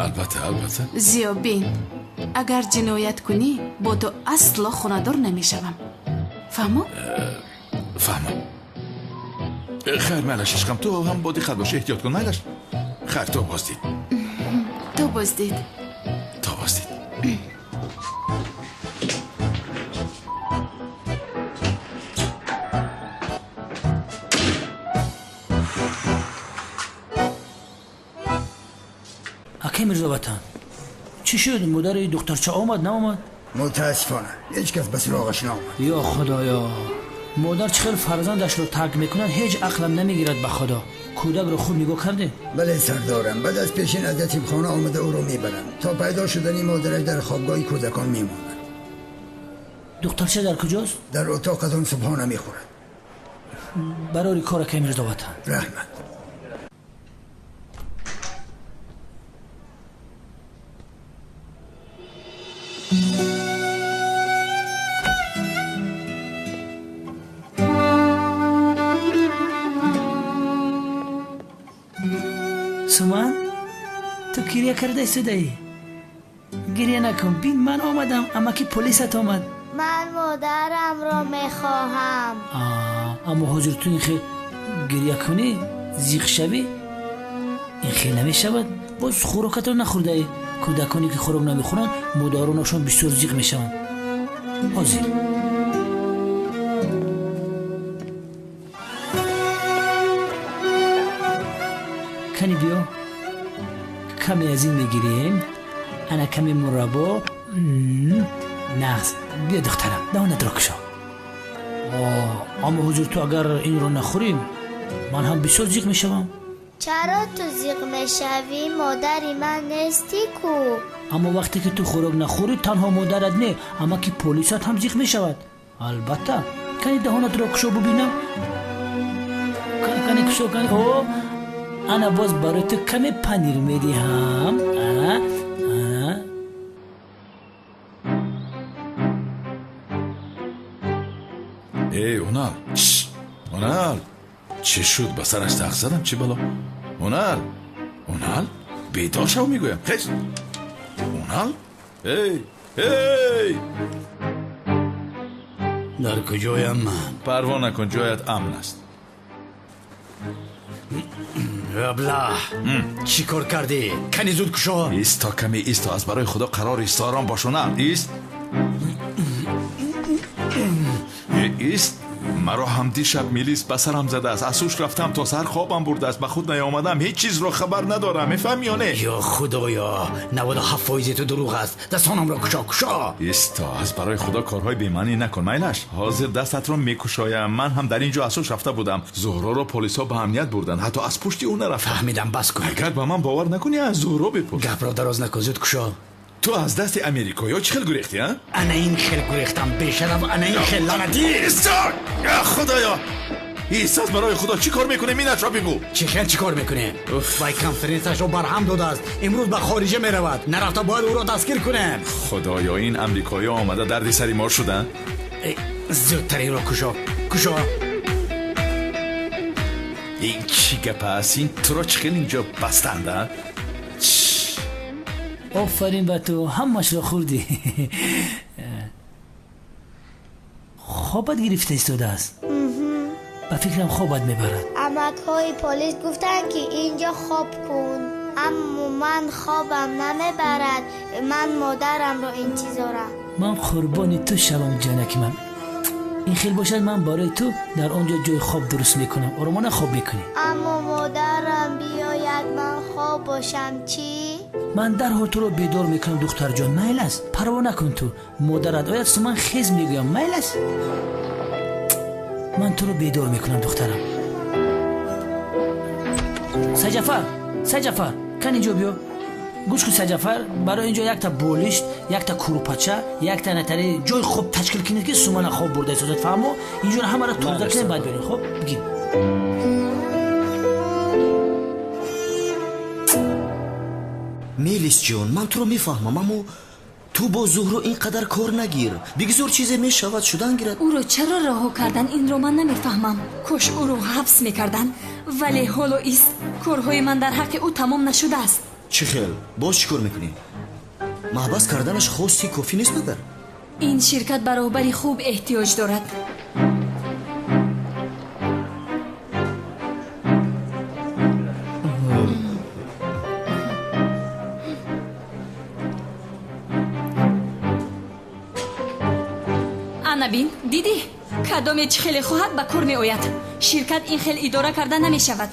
B: Албатта, албатта.
C: Зиё, бин, агар ҷиноят кунӣ, бо ту асло хонадор намешавам. Фаҳмо?
B: Фаҳмам. Хайр, майлаш, ишқам, ту ҳам бо диққат бош, эҳтиёт кун, майлаш? Хайр, то боздид.
C: То боздид.
B: То боздид.
A: Акай Мирзоватан, чӣ шуд? Модари духтарча омад, наомад?
H: Мутаассифона, ҳеҷ кас ба суроғаш наомад.
A: Ё Худоё, модар чӣ хел фарзандашро тарк мекунад, ҳеҷ ақлам намегирад ба Худо. Кӯдакро хуб нигоҳ кардем?
H: Бале сардорам, баъд аз пешин аз ятимхона омада ӯро мебаранд. То пайдо шудани модараш дар хобгоҳи кӯдакон мемонад.
A: Духтарча дар куҷост?
H: Дар утоқатон субҳона мехӯрад.
A: Барори кор, акай Мирзоватан.
H: Раҳмат.
A: Суман, ту гиря карда истодаӣ? Гиря накун, бин, ман омадам, амаки полисат омад.
L: Ман модарамро мехоҳам.
A: Аммо ҳозир ту ин хел гиря кунӣ, зиқ шавӣ, ин хел намешавад. Боз хӯрокатро нахӯрдаӣ. Кӯдаконе ки хӯрок намехӯранд, модаронашон бисёр зиқ мешаванд. Ҳозир. Кани биё, каме аз ин мегирем, ана каме мураббо. Нағз, биё духтарам, даҳонатро кушо. Аммо ҳозир ту агар инро нахӯрӣ, ман ҳам бисёр зиқ мешавам.
L: Чаро ту зиқ мешавӣ? Модари ман нестӣ ку?
A: Аммо вақте ки ту хӯрок нахӯрӣ, танҳо модарат не, амаки полисат ҳам зиқ мешавад. Албатта. Кани даҳонатро кушо бубинам. Кани кушо, кани. О, ана боз барои ту каме панир медиҳам. Ана, ана.
B: Эй, Унал, Унал, чӣ шуд? Ба сараш тақ задам, чӣ бало? Унал, Унал, бедор шав, мегӯям. Хез! Унал? Эй, эй!
M: Дар куҷоям ман?
B: Парво накун, ҷоят амн аст.
M: Аблаҳ, чӣ кор кардӣ? Кани зуд кушо.
B: Исто, каме исто, аз барои Худо қарор ист, ором бош, Унал, ист. Ист. Маро ҳам дишаб милис ба сарам задааст. Аз ҳуш рафтам, то саҳар хобам бурдааст, ба худ наёмадам, ҳеҷ чизро хабар надорам. Мефаҳмӣ ё не?
M: Ё Худоё, 97% ту дурӯғ аст. Дастонамро кушо, кушо.
B: Исто, аз барои Худо корҳои бемаънӣ накун, майлаш. Ҳозир дастатро мекушоям. Ман ҳам дар ин ҷо аз ҳуш рафта будам. Зуҳроро полисҳо ба амният бурданд, ҳатто аз пушти ӯ нарафтам.
M: Фаҳмидам, бас кун.
B: Агар ба ман бовар накунӣ, аз Зуҳро бипурс.
M: Гапро дароз накун, зуд кушо.
B: Ту аз дасти америкоиҳо чӣ хел гурехтӣ, а?
M: Ана ин хел гурехтам, бешараф, ана ин хел, лаънатӣ.
B: Исто! Худоё! Ист, аз барои Худо чӣ кор мекунем? Инашро бигӯ.
M: Чӣ хел чӣ кор мекунем? Вай конференсияшро барҳам додааст. Имрӯз ба хориҷа меравад. Нарафта бояд ӯро дастгир кунем.
B: Худоё, ин амрикоиҳо омада дарди сари мо шуданд.
M: Зудтар инро кушо, кушо.
B: Ин чӣ гап аст? Ин туро чӣ хел инҷо бастанд, а?
A: Офарин ба ту, ҳамашро хӯрдӣ. Хобат гирифта истодааст. Ба фикрам хобат мебарад.
L: Амакҳои полис гуфтанд, ки инҷо хоб кун, аммо ман хобам намебарад. Ман модарамро интизорам.
A: Ман қурбони ту шавам, ҷонаки ман. Ин хел бошад, ман барои ту дар он ҷо ҷои хоб дуруст мекунам. Оромона хоб мекунӣ.
L: Аммо модарам биёяд, ман хоб бошам чӣ?
A: Ман дарҳол туро бедор мекунам, духтарҷон. Майл аст, парво накун ту. Модарат ояд, суман хез мегӯям. Майл аст, ман туро бедор мекунам, духтарам. Саҷафар, Саҷафар, кан инҷо биё. Гӯш кун, Саҷафар, барои инҷо якта болишт, якта курупача, якта натари ҷои хоб ташкил кунед, ки сумана хоб бурда истодад. Фаҳмо? Инҷоро ҳамаро тоза кунед, баъд биёред. Хоб бигир.
G: Мелис ҷон, ман туро мефаҳмам, аммо Ту бо Зуҳро ин қадар кор нагир. Бигзор чизе мешавад, шудан гирад.
D: Ӯро чаро раҳо кардан, инро ман намефаҳмам. Кош ӯро ҳабс мекардан, вале ҳоло ист корҳои ман дар ҳаққи ӯ тамом нашудааст.
G: Чӣ хел? Боз чӣ кор мекунӣ? Маҳбас карданаш хоси кофӣ нест магар?
D: Ин ширкат ба роҳбари хуб эҳтиёҷ дорад. Ана бин, дидӣ? Кадоме чӣ хеле хоҳад ба кор меояд. Ширкат ин хел идора карда намешавад.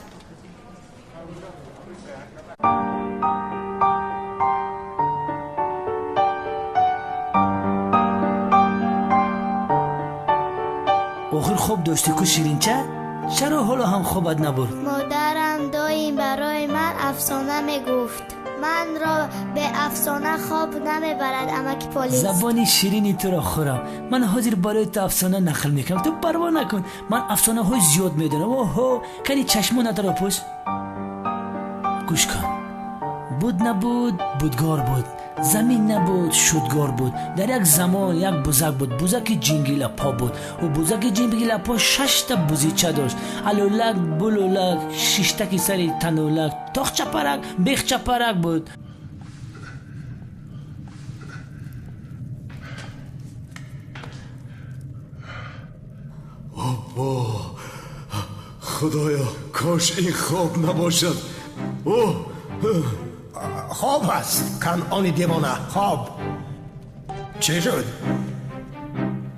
A: Охир хоб доштӣ ку, Ширинча? Чаро ҳоло ҳам хобат набурд?
L: Модарам доим барои ман афсона мегуфт. Манро бе афсона хоб намебарад, амаки полис.
A: Забони ширини туро хӯрам. Ман ҳозир барои ту афсона нақл мекунам. Ту парво накун. Ман афсонаҳои зиёд медонам. Оҳо, кани чашмонатро пӯш. Гӯш кун. Буд набуд, будгор буд. Замин набуд, шудгор буд. Дар як замон як бузак буд. Бузаки ҷингилапо буд. Ӯ бузаки ҷингилапо шашта бузича дошт. Алулак, булулак, шиштаки сари танулак, тохчапарак, бехчапарак буд.
N: Обо, худоё, кош ин хоб набошад. О,
P: хоб аст, Канъони девона, хоб. Чӣ шуд?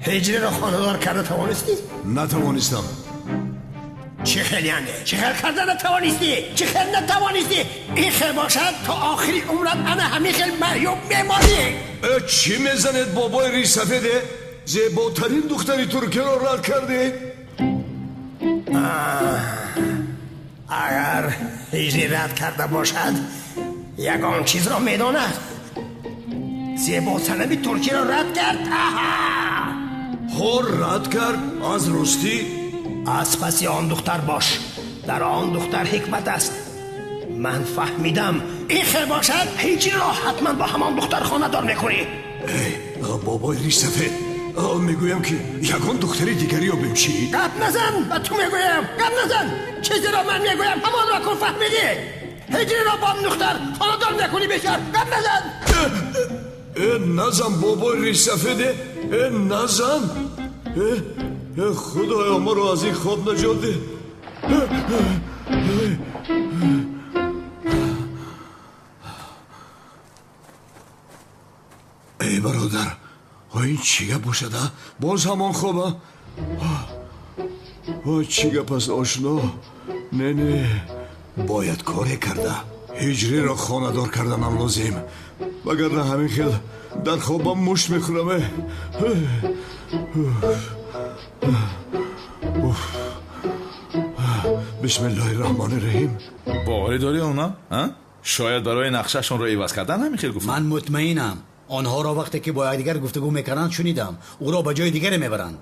P: Ҳиҷриро хонадор карда тавонистӣ?
N: Натавонистам.
P: Чӣ хел яъне? Чӣ хел карда натавонистӣ? Чӣ хел натавонистӣ? Ин хел бошад то охири умрат ана ҳамин хел маъюб мемонӣ.
N: Чӣ мезанед, бобои ришсафеде? Зеботарин духтари туркиро рад кардед?
P: Агар ҳиҷрӣ рад карда бошад, ягон чизро медонад. Зебосанами туркиро рад кард. Аҳа,
N: ҳо, рад кард аз ростӣ.
P: Аз паси он духтар бош. Дар он духтар ҳикмат аст. Ман фаҳмидам. Ин хел бошад ҳиҷриро ҳатман бо ҳамон духтар хонадор мекунӣ.
N: Эй бобои ришсафед, мегӯям ки ягон духтари дигаре ёбем чӣ?
P: Гап назан, ба ту мегӯям, гап назан. Чизеро ман мегӯям ҳамонро кун, фаҳмидӣ? Ҳиҷриро бо он духтар хонадор мекунӣ, бешар. Гап назан.
N: Э, назан, бобои ришсафеде, э, назан. Э, худоё, маро аз ин хоб наҷот деҳ. Эй бародар, ин чӣ гап бошад, а? Боз ҳамон хоба? Чӣ гап аст, ошно? Не, не, бояд коре карда ҳиҷриро хонадор карданам лозим, вагарна ҳамин хел дар хобам мушт мехӯрам. Бисмиллоҳи раҳмони раҳим.
B: Боварӣ дорӣ она? Шояд барои нақшашонро иваз кардан ҳамин хел гуфтам.
M: Ман мутмаинам. Онҳоро вақте ки бо якдигар гуфтугӯ мекарданд шунидам. Ӯро ба ҷои дигаре мебаранд.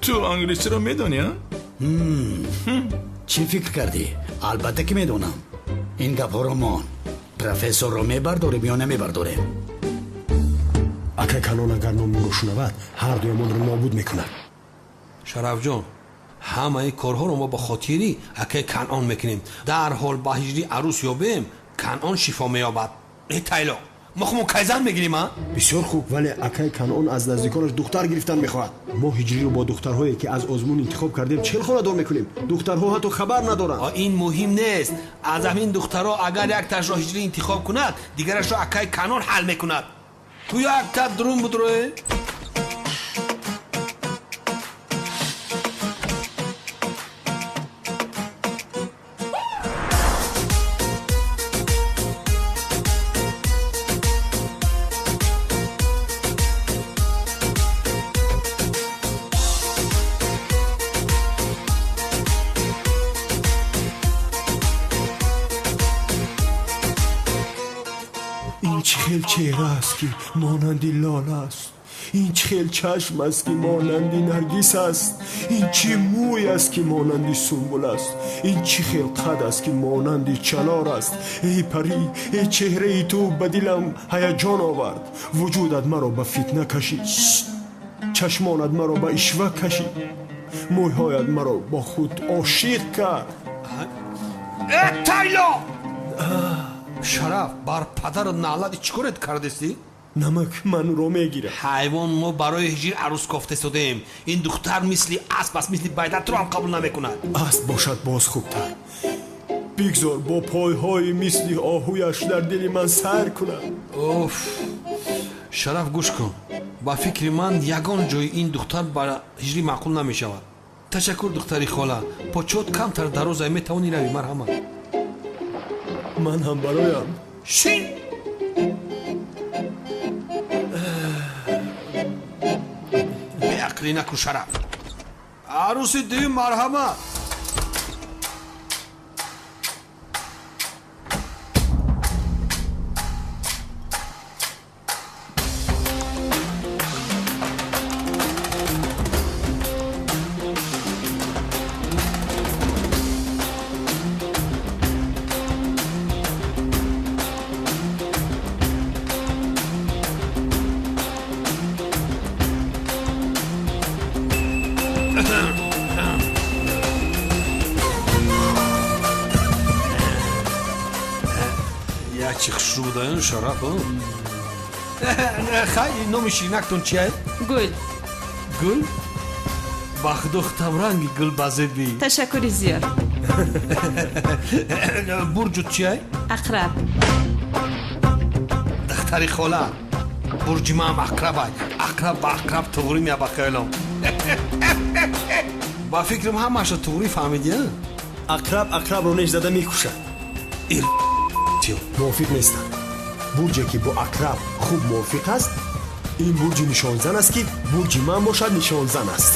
B: Ту англисиро медонӣ, а?
M: Чӣ фикр кардӣ? Албатта ки медонам. Ин гапҳоро мон. Профессорро мебардорем ё намебардорем?
Q: Акай Канон агар номро шунавад, ҳар дуямонро нобуд мекунад.
R: Шарафҷон, ҳамаи корҳоро мо ба хотири акай Канъон мекунем. Дарҳол ба ҳиҷрӣ арӯс ёбем, Канъон шифо меёбад. Э, тайло, мо хумон кайзан мегирем, а?
Q: Бисёр хуб, вале акай Канъон аз наздиконаш духтар гирифтан мехоҳад. Мо ҳиҷриро бо духтарҳое ки аз озмун интихоб кардем чел хонадор мекунем. Духтарҳо ҳатто хабар надоранд.
R: Ин муҳим нест. Аз ҳамин духтарҳо агар якташро ҳиҷрӣ интихоб кунад, дигарашро акай Канъон ҳал мекунад. Ту якта дурун будроe?
Q: Ин чӣ хел чеҳра аст ки монанди лола аст. Ин чӣ хел чашм аст, ки монанди наргис аст? Ин чӣ мӯй аст, ки монанди сумбул аст? Ин чӣ хел қад аст, ки монанди чанор аст? Эй парӣ, эй чеҳраи ту ба дилам ҳаяҷон овард. Вуҷудат маро ба фитна кашид, чашмонат маро ба ишва кашид, мӯйҳоят маро бо худ ошиқ кард.
R: Э, тайло! Шараф, бар падару наълати чӣ корет кардестӣ?
Q: Намак манро мегирад.
R: Ҳайвон, мо барои ҳиҷр арӯс кофта истодаем. Ин духтар мисли асп аст, мисли байда туро ҳам қабул намекунад.
Q: Асп бошад боз хубтар. Бигзор бо пойҳои мисли оҳуяш дар дили ман сайр кунад.
R: Оф, Шараф, гӯш кун, ба фикри ман ягон ҷои ин духтар ба ҳиҷрӣ маъқул намешавад. Ташаккур, духтари хола, почот камтар дарозай, метавонӣ равӣ, марҳамат.
Q: Ман ҳам бароям.
R: Шин! Беақлӣ накун, Шараф. Арӯси дуюм, марҳамат. Чӣ хушрӯ будаён, Шараф. Хай, номи ширинактон чия?
O: Гул.
R: Гул? Ба худо, хутамранги гул базебӣ.
O: Ташаккури зиёд.
R: Бурҷут чия?
O: Ақраб.
R: Духтари хола, бурҷи маам ақрабай. Ақраб ба ақраб туғрӣ мея ба хаёлам. Ба фикрам, ҳамаашро туғрӣ фаҳмидӣ.
Q: Ақраб ақрабро неш зада мекушад. Мувофиқ нестам. Бурҷе ки бо ақраб хуб мувофиқ аст, ин бурҷи нишонзан аст, ки бурҷи ман бошад нишонзан аст.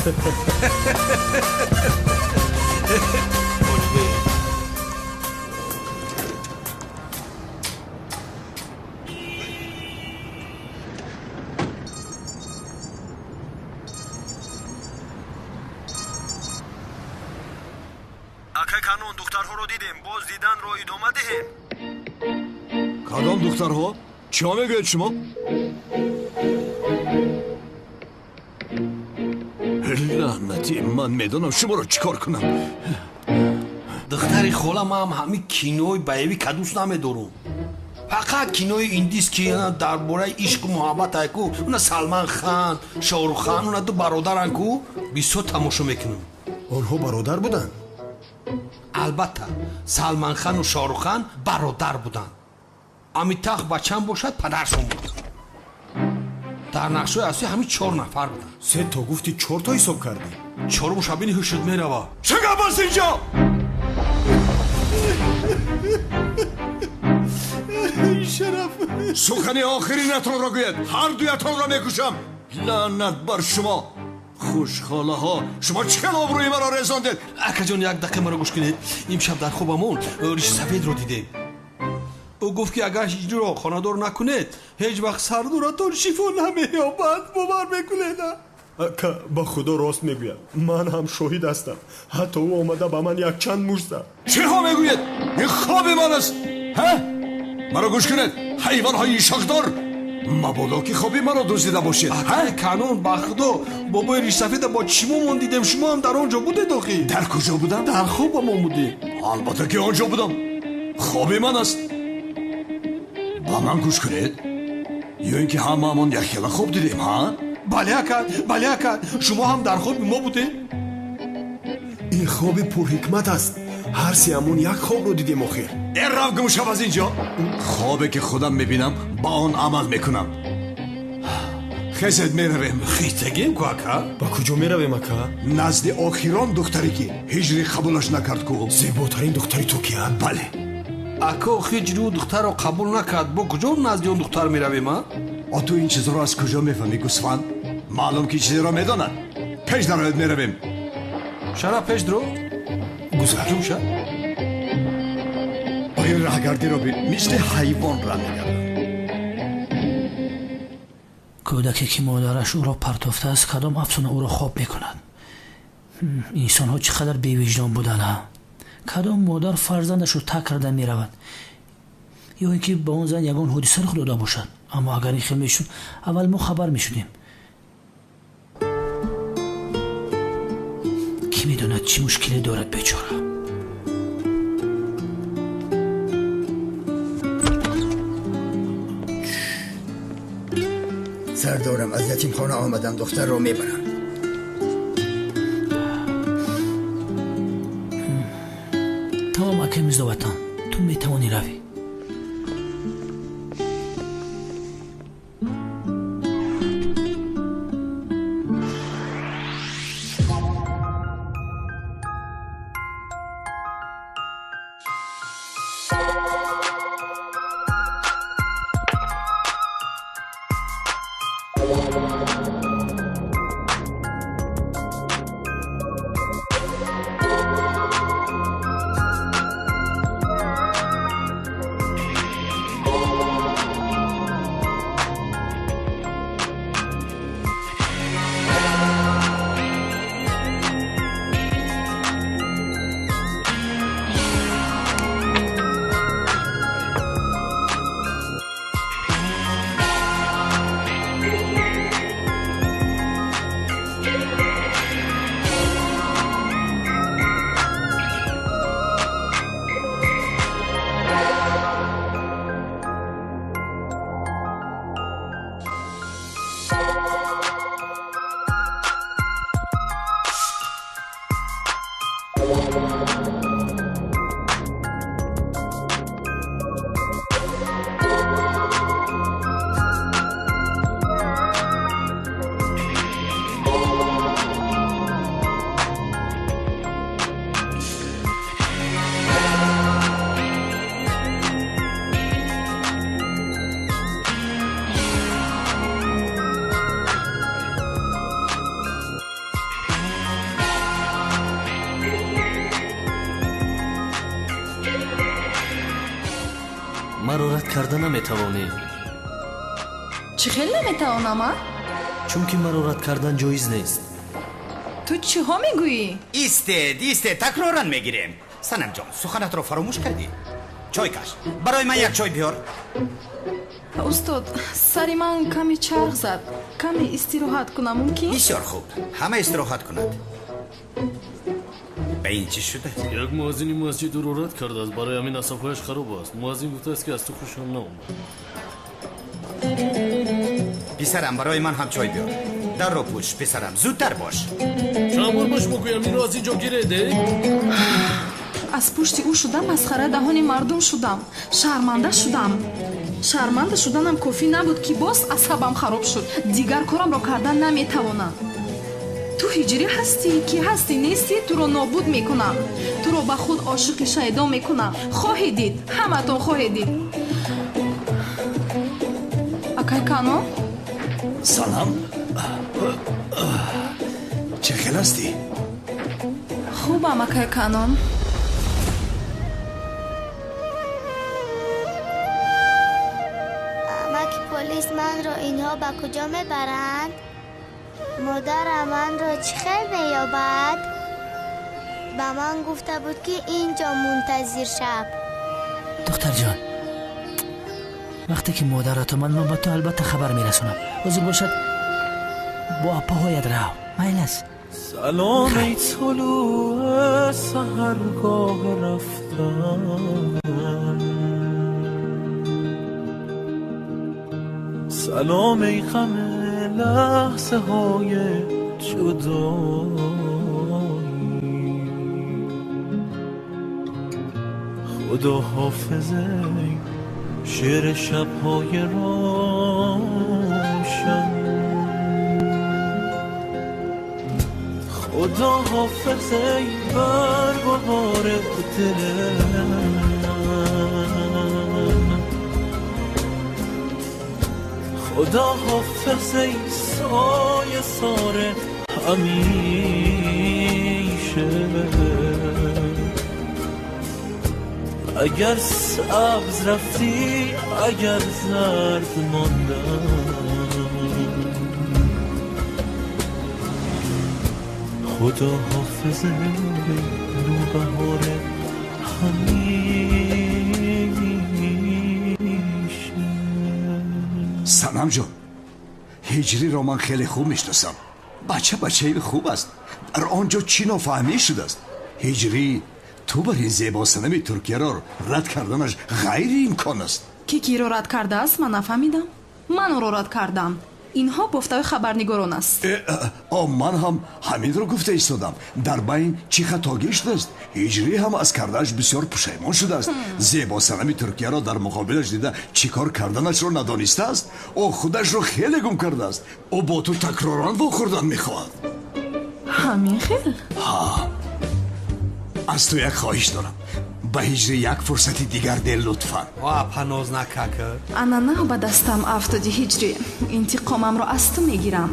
Q: Акай Канон, духтарҳоро дидем, боз диданро идома диҳем.
N: Кадом духтарҳо? Чиҳо мегӯед шумо? Лаънатӣ, ман медонам шуморо чӣ кор кунам.
R: Духтари хола, ман ҳамин кинои боевик дӯст намедорам. Фақат кинои индис, ки дар бораи ишқу муҳаббат ай ку, уна Салман Хан, Шоҳрух Хан, уна ду бародаран ку, бисёр тамошо мекунам.
Q: Онҳо бародар буданд?
R: Албатта, Салманхану Шоҳруххан бародар буданд. Амитах Бачан бошад падаршон буд. Дар нақшҳои асосӣ ҳамин чор нафар буданд.
Q: Се то гуфти, чорто ҳисоб кардӣ.
R: Чоруму шабини ҳушуд мерава.
N: Чӣ гап аст инҷо?
Q: Шараф,
N: сухани охиринатонро гӯед, ҳар дуятонро мекушам. Лаънат бар шумо, хушхолаҳо, шумо чӣ хел обрӯи маро резондед?
R: Акаҷон, як дақиқа маро гӯш кунед. Имшаб дар хобамон ришсафедро дидем. Ӯ гуфт, ки агар ҳиҷриро хонадор накунед, ҳеҷ вақт сардуратон шифо намеёбад. Бовар мекунед?
Q: Ака, ба худо, рост мегӯяд, ман ҳам шоҳид ҳастам. Ҳатто ӯ омада ба ман якчанд мушт зад.
N: Чиҳо мегӯед? Ин хоби ман аст. Ҳа, маро гӯш кунед, ҳайвонҳои шохдор, мабодо ки хоби маро дуздида бошед.
R: Акай Канон, ба худо, бобои ришсафеда бо чишмомон дидем. Шумо ҳам дар он ҷо будед охи.
N: Дар куҷо будам?
R: Дар хобамон будед.
N: Албатта ки он ҷо будам, хоби ман аст. Ба ман гӯш кунед, ё ин ки ҳамаамон якхела хоб дидем, ҳа?
R: Бале, ака, бале, ака, шумо ҳам дар хоби мо будед.
Q: Ин хоби пурҳикмат аст. Ҳар сеамон як хобро дидем охир.
N: Э, рав, гум шав аз ин ҷо! Хобе ки худам мебинам, ба он амал мекунам. Хезед, меравем.
R: Хистагем ку, ака.
Q: Ба куҷо меравем, ака?
N: Назди охирон духтаре, ки ҳиҷри қабулаш накард ку.
Q: Зеботарин духтари Туркия?
N: Бале.
R: Ако, ҳиҷри ӯ духтарро қабул накард, бо куҷо назди он духтар меравем, а?
N: А ту ин чизро аз куҷо мефаҳмӣ, гӯсфанд? Маълум ки чизеро медонад. Пеш дароед, меравем.
R: Шараф, пеш даро.
Q: Гузар.
R: Ҷум ша.
N: Ин раҳгардиро бин, мисли ҳайвон раҳ мегардад.
A: Кӯдаке ки модараш ӯро партофтааст, кадом афсона ӯро хоб мекунад? Инсонҳо чӣ қадар бевиҷдон буданд, ҳа? Кадом модар фарзандашро тарк карда меравад? Ё ин ки ба он зан ягон ҳодиса рух дода бошад. Аммо агар ин хел мешуд, аввал мо хабар мешудем. Кӣ медонад, чӣ мушкиле дорад бечора?
H: Сардорам, аз ятимхона омадам, духтарро мебарам.
A: Тамом, акай Мирзоватан, ту метавонӣ равӣ.
S: Маро рад карда наметавонӣ.
K: Чӣ хел наметавонам, а?
S: Чунки маро рад кардан ҷоиз нест.
K: Ту чиҳо мегӯӣ?
M: Истед, истед, такроран мегирем. Санамҷон, суханатро фаромӯш кардӣ? Чой каш, барои ман як чой биёр.
K: Устод, сари ман каме чарх зад. Каме истироҳат кунам мумкин?
M: Бисёр хуб, ҳама истироҳат кунад. Ба ин чӣ шуда?
S: Як муаззини масҷид ӯро рад кардааст, барои ҳамин асабҳояш хароб аст. Муаззин гуфтааст, ки аз ту хушам наомад.
M: Писарам, барои ман ҳам чой биёр. Дарро пӯш, писарам, зудтар бош.
S: Чанд бор ба шумо гӯям, инро аз ин ҷо гиред, э?
K: Аз пушти ӯ шуда масхара даҳони мардум шудам. Шарманда шудам. Шарманда шуданам кофӣ набуд, ки боз асабам хароб шуд. Дигар корамро кардан наметавонам. Ту ҳиҷрӣ ҳастӣ, ки ҳастӣ нестӣ, туро нобуд мекунам. Туро ба худ ошиқи шайдо мекунам. Хоҳед дид, ҳаматон хоҳед дид. Акай Кано?
N: Салам. Чӣ хел ҳастӣ?
K: Хубам, акай Канон.
L: Амаки полис, манро инҳо ба куҷо мебаранд? Модарам манро чӣ хел меёбад? Ба ман гуфта буд, ки ин ҷо мунтазир шав.
A: Духтарҷон, вақте ки модарат омад, ман ба ту албатта хабар мерасонам. Ҳозир бошад, бо аппаҳоят рав. Майл аст?
T: Салом эй тулӯи саҳаргоҳ рафтан, салом эй ғам лаҳзаҳои ҷудоӣ, худо ҳофиз эй шеъри шабҳои равшан, худо ҳофиз эй барг ва бори дили ман, худо ҳофиз эй соя соре ҳамеша, агар сабз рафтӣ, агар зард мондам. خدا حافظ نوبهار همیشه.
N: Санам ҷон, Ҳиҷриро ман хеле хуб мешиносам. Бача бачаи хуб аст. Дар он ҷо чӣ нофаҳмӣ шудааст? Ҳиҷрӣ, ту бар ин зебосанами Туркияро рад карданаш ғайриимкон аст.
K: Ки киро рад кардааст, ман нафаҳмидам. Ман ӯро рад кардам. Инҳо бофтаи хабарнигорон аст.
N: Ман ҳам ҳаминро гуфта истодам. Дар байн чӣ хатогӣ шудааст? Ҳиҷрӣ ҳам аз кардааш бисёр пушаймон шудааст. Зебосанами Туркияро дар муқобилаш дида чӣ кор карданашро надонистааст. Ӯ худашро хеле гум кардааст. Ӯ бо ту такроран вохӯрдан мехоҳад.
K: Ҳамин хел?
N: Ҳа, аз ту як хоҳиш дорам. Ба ҳиҷрӣ як фурсати дигар де, лутфан.
R: Ва паноз накака.
K: Ана нав ба дастам афтоди, Ҳиҷрӣ. Интиқомамро аз ту мегирам.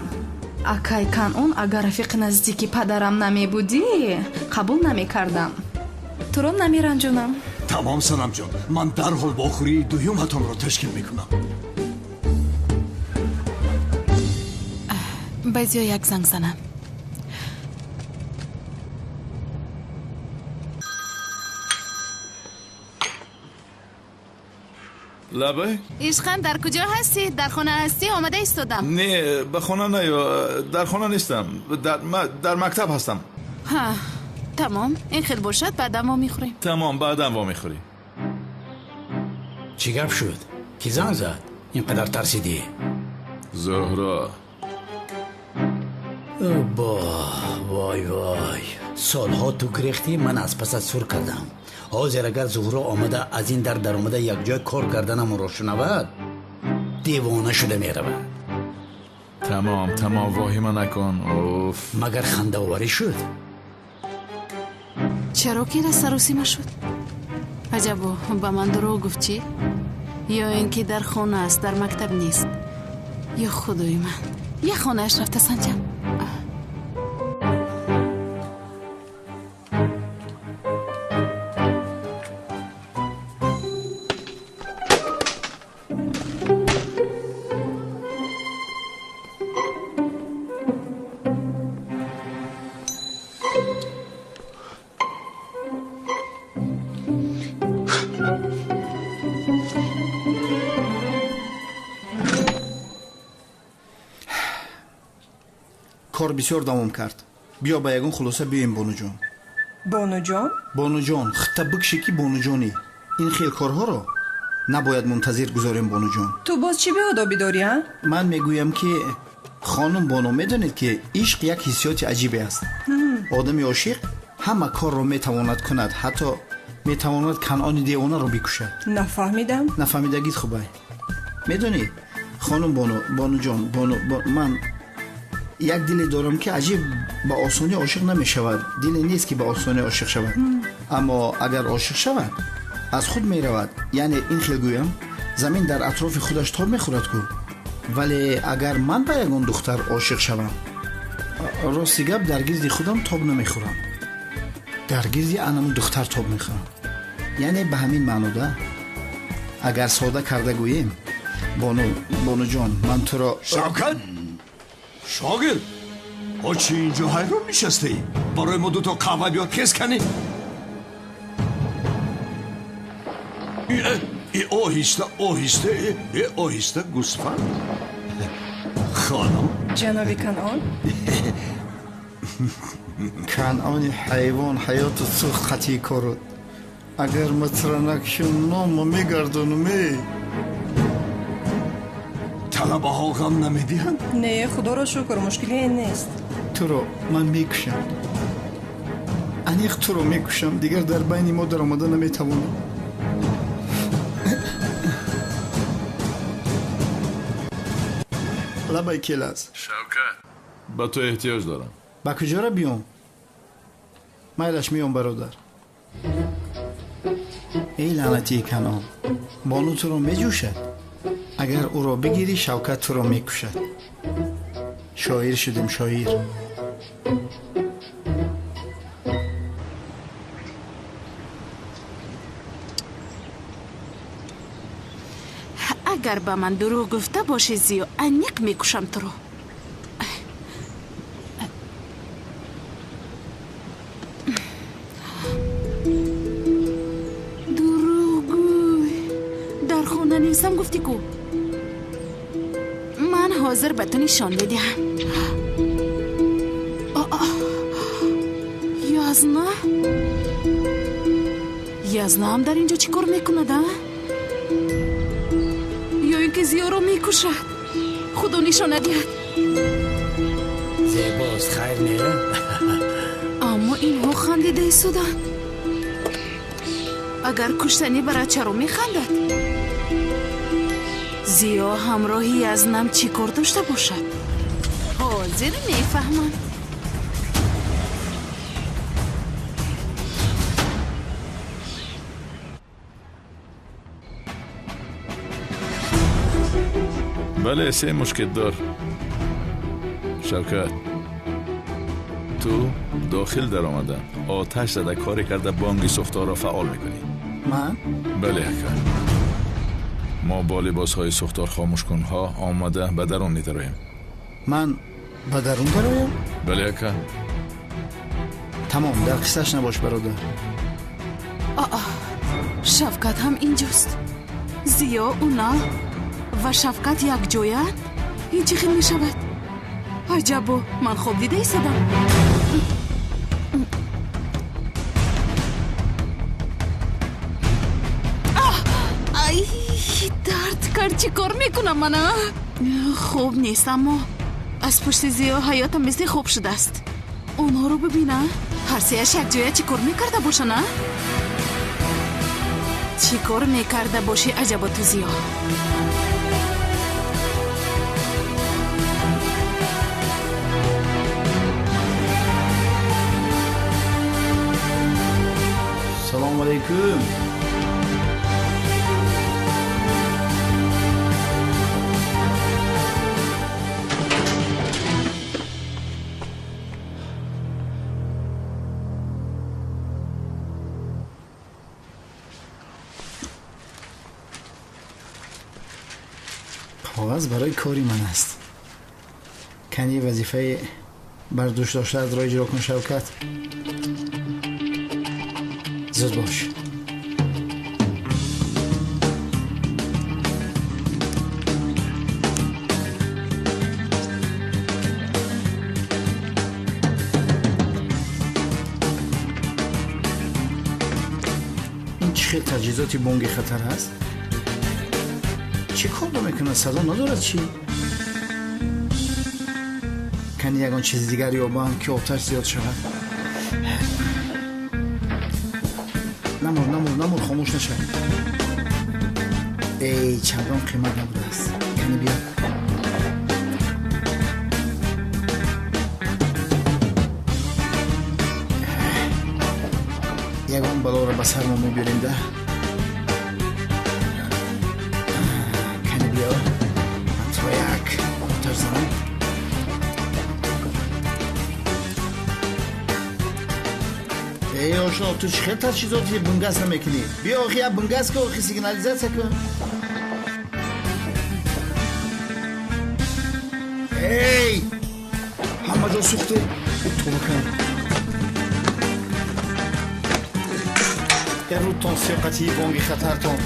K: Акай Канъон, агар рафиқи наздики падарам намебудӣ, қабул намекардам. Туро намеранҷонам.
N: Тамом, Санамҷон, ман дарҳол вохӯрии дуюматонро ташкил мекунам.
C: Ба Зиё як занг занам.
B: Лабай?
C: Ишқам, дар куҷо ҳастӣ? Дар хона ҳастӣ? Омада истодам.
B: Не, ба хона наё, дар хона нестам. Дар мактаб ҳастам.
C: Ҳа, тамом. Ин хел бошад, баъдан вомехӯрем.
B: Тамом, баъдан вомехӯрем.
M: Чӣ гап шуд? Ки занг зад? Ин қадар тарсидӣ?
B: Зуҳро.
M: Бо, вой вой. Солҳо ту гирехтӣ, ман аз пасат сур кардам. Ҳозир агар Зуҳро омада аз ин дар даромада якҷоя кор карданамонро шунавад, девона шуда меравад.
B: Тамом, тамом, воҳима накун. Уф.
M: Магар хандаоварӣ шуд?
C: Чаро ки саросима шуд? Аҷабо, ба ман дурӯғ гуфт чӣ? Ё ин ки дар хона аст, дар мактаб нест. Ё худои ман, як хонааш рафта санҷам.
U: Кор бисёр давом кард. Биё ба ягон хулоса биёем, бонуҷон.
V: Бонуҷон?
U: Бонуҷон, хитта бикше ки бонуҷонӣ. Ин хел корҳоро набояд мунтазир гузорем, бонуҷон.
V: Ту боз чӣ беодобӣ дорӣ, а?
U: Ман мегӯям ки хонум Бону, медонед ки ишқ як ҳиссиёти аҷибе аст. Одами ошиқ ҳама корро метавонад кунад, ҳатто метавонад Канъони девонаро бикушад.
V: Нафаҳмидам.
U: Нафаҳмидагит хубай. Медонӣ, хонум Бону, бонуҷон, бону, ман як диле дорам ки аҷиб ба осонӣ ошиқ намешавад. Диле нест ки ба осонӣ ошиқ шавад. Аммо агар ошиқ шавад, аз худ меравад. Яъне ин хел гӯям, замин дар атрофи худаш тоб мехӯрад ку. Вале агар ман ба ягон духтар ошиқ шавам, рости гап, дар гирди худам тоб намехӯрам, дар гирди анамун духтар тоб мехӯрам. Яъне ба ҳамин маъно да, агар сода карда гӯем, бону, бонуҷон, ман туро.
N: Шавкат, шогирд, ҳо чӣ инҷо ҳайрон нишастаӣ? Барои мо дуто қаҳва биёр, хез канӣ. Оҳиста, оҳиста, оҳиста, гӯсфанд. Хонум.
V: Ҷаноби Канъон.
U: Канъони ҳайвон, ҳаёту сӯхт қатъи корот. Агар ма туро накушам, номо мегардонам, э.
N: Талабаҳо ғам намедиҳанд?
V: Не, худоро шукр, мушкилие нест.
U: Туро ман мекушам. Аниқ туро мекушам, дигар дар байни мо даромада наметавонам. Лабай, Келас.
B: Шавкат, ба ту эҳтиёҷ дорам.
U: Ба куҷора биём? Майлаш, меём, бародар. Эй лаънатии Канъон, бону туро меҷӯшад. Агар ӯро бигирӣ, Шавкат туро мекушад. Шоир шудем, шоир.
C: Агар ба ман дурӯғ гуфта бошӣ, Зиё, аниқ мекушам туро. Дурӯғгӯй, дар хона нестам гуфтӣ ку. Ман ҳозир ба ту нишон медиҳам. Язна? Язнаам дар ин ҷо чӣ кор мекунад, а? Ё ин ки Зиёро мекушад? Худо нишона диҳад.
M: Зебост, хайр не?
C: Аммо инҳо хандида истоданд. Агар куштанӣ барад, чаро механдад? Зиё ҳамроҳи Язнам чӣ кор дошта бошад? Ҳозир мефаҳмам.
B: Бале, се мушкетдор. Шавкат, ту дохил даромада, оташ зада, коре карда бонги сӯхторро фаъол мекунӣ.
U: Ман?
B: Бале, ака. Мо бо либосҳои сӯхторхомӯшкунҳо омада ба дарун медароем.
U: Ман ба дарун дароям?
B: Бале, ака.
U: Тамом, дар қиссаш набош, бародар.
C: Аа, Шавкат ҳам инҷост. Зиё, Унал ва Шавкат якҷоянд? Ин чӣ хел мешавад? Аҷабо, ман хоб дида истодам. Ай, дард кард, чӣ кор мекунам мана? Хоб нест, аммо аз пушти Зиё ҳаётам мисли хоб шудааст. Онҳоро бибина, ҳар сеяш якҷоя чӣ кор мекарда бошанд, а? Чӣ кор мекарда бошӣ, аҷабо ту, Зиё?
U: Салому алайкум. Коғаз барои кори ман аст. Кани вазифаи бар дӯш доштаатро иҷро кун, Шавкат. Зуд бош. Ин чӣ хел таҷҳизоти бонги хатар аст? Чӣ кор мекунад? Садо надорад чӣ? Кани ягон чизи дигар ёбам, ки оташ зиёд шавад. Намур, намур, намур, хомӯш нашав. Эй, чандон қимат набудааст. Кани биё. Ягон балоро ба сармо мебиёрем да. Кани биё. Ман туро як оташ занам. Эй, ошно, ту чӣ хел таҷҳизоти бунгас намекунӣ? Биё, охи, як бунгас кун, охи, сигнализатсия кун. Эй, ҳама ҷо сӯхте. Тоба кун. Рӯдтон сиёқатии бонги хатартон.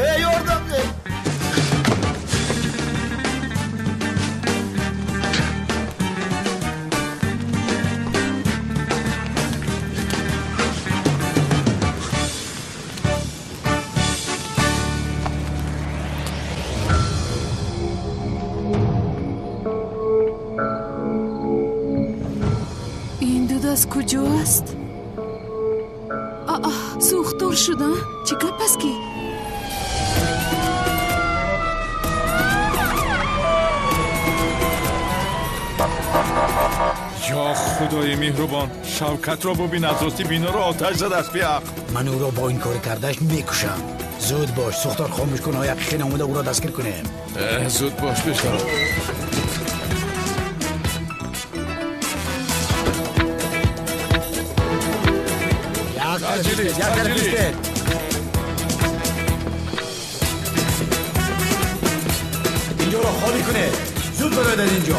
U: Эй, ёрдам де!
C: Ин дуд аз куҷо аст? Аа, сӯхтор шуда? Чӣ гап аст ки?
B: Ё худои меҳрубон, Шавкатро бубин, аз рости биноро оташ задааст, беақл.
M: Ман ӯро бо ин кори кардааш мекушам. Зуд бош, сӯхтор хомӯш кун, ояқи хин омода ӯро дастгир кунем.
B: Зуд бош, бештар.
M: اینجا را خالی کنه، زود برای اینجا.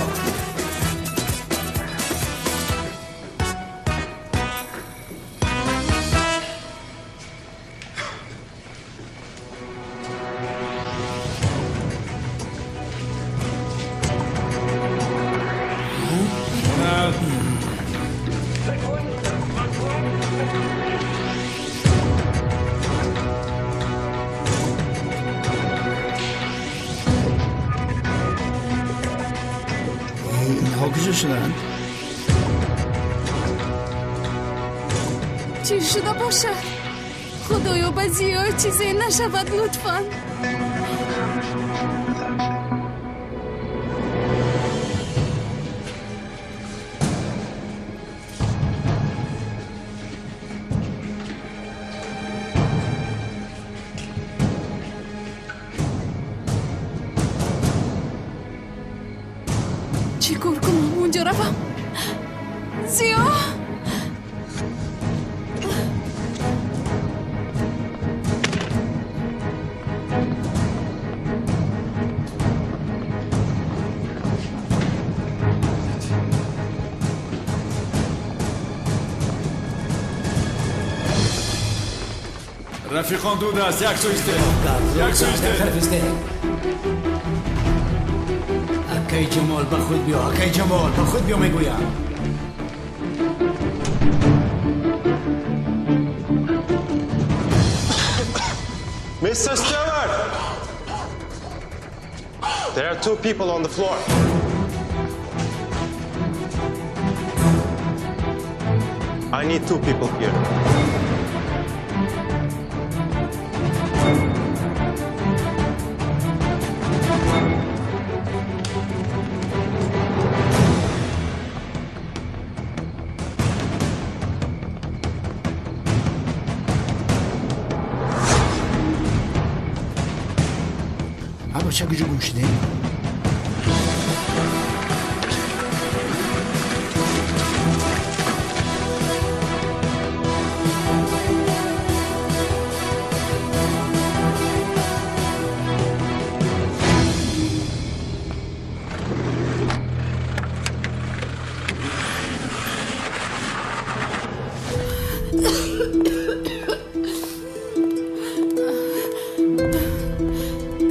U: шуданд.
C: Чӣ шуда бошад? Худоё, ба Зиё чизе нашавад, лутфан. Чӣ кор кунам? Унҷо равам? Зиё!
Q: Рафиқон, ду даст, як сӯ истед, як сӯ истед.
M: Акай Ҷамол, ба худ биё, акай Ҷамол, ба худ биё, мегӯям.
F: Mr. Stewart! There are two people on the floor. I need two people here.
U: Бача, куҷо гум шудем?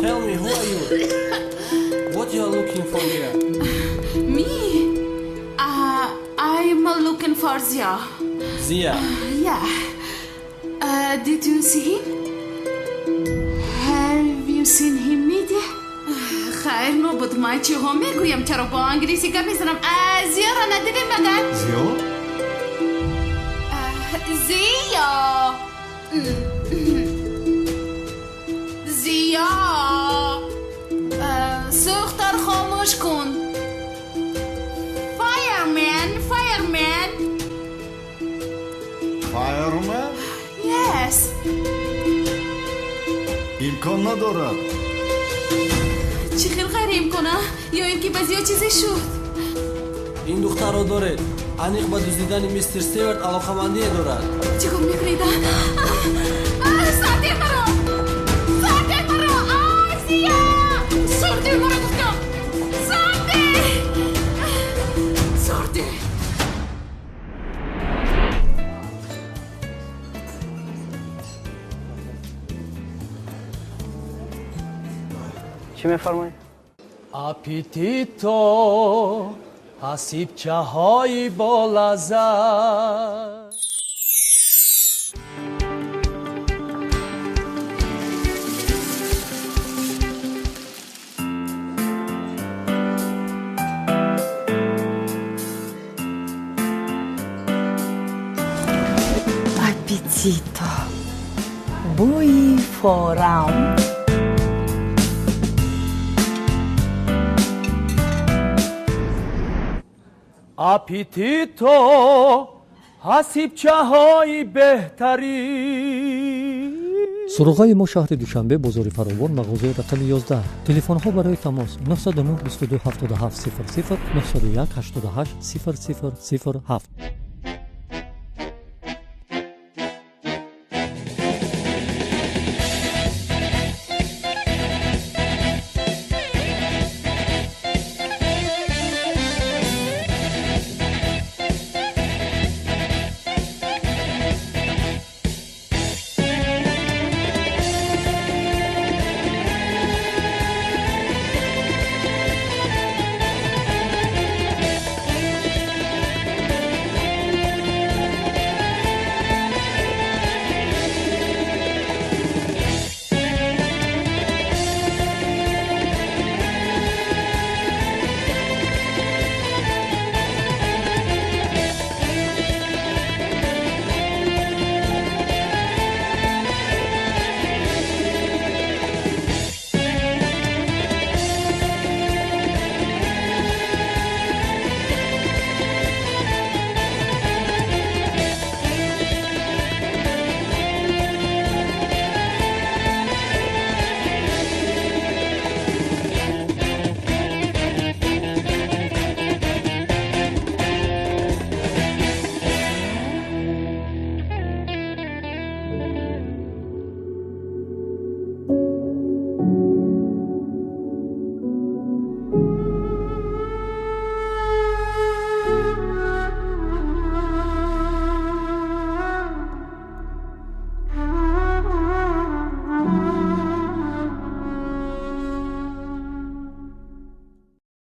I: Tell me, who are you? What you are looking for here?
C: Me? I'm looking for Zia.
I: Zia?
C: Yeah. Did you see him? Have you seen him, Media? خیر نبود. من چی ها میگویم؟ چرا با انگلیسی گپ میزنم؟ زیا را ندیدیم مگر؟
N: زیا؟
C: زیا، زیا، سوختار خاموش کن. Fireman, fireman.
N: Fireman?
C: Yes.
N: Имкон надорад.
C: Чӣ хел ғайриимкона? Ё ин ки ба Зиё чизе шуд?
I: Ин духтарро доред, аниқ ба дуздидани мистер Стюарт алоқамандие дорад.
C: Чӣ кор мекунед? Сарде маро, сарде маро, Зия, сарде маро гуфтам, сарде, сарде.
J: Чӣ мефармоед?
I: Аппетито, ҳасибчаҳои болаззат.
W: Аппетито, бӯи форам.
I: Аппетито, ҳасибчаҳои беҳтарин.
X: Суроғаи мо: шаҳри Душанбе, бозори Фаровон, мағозаи рақами 11. Телефонҳо барои тамос: 909 22 77 00, 901 88 00 07.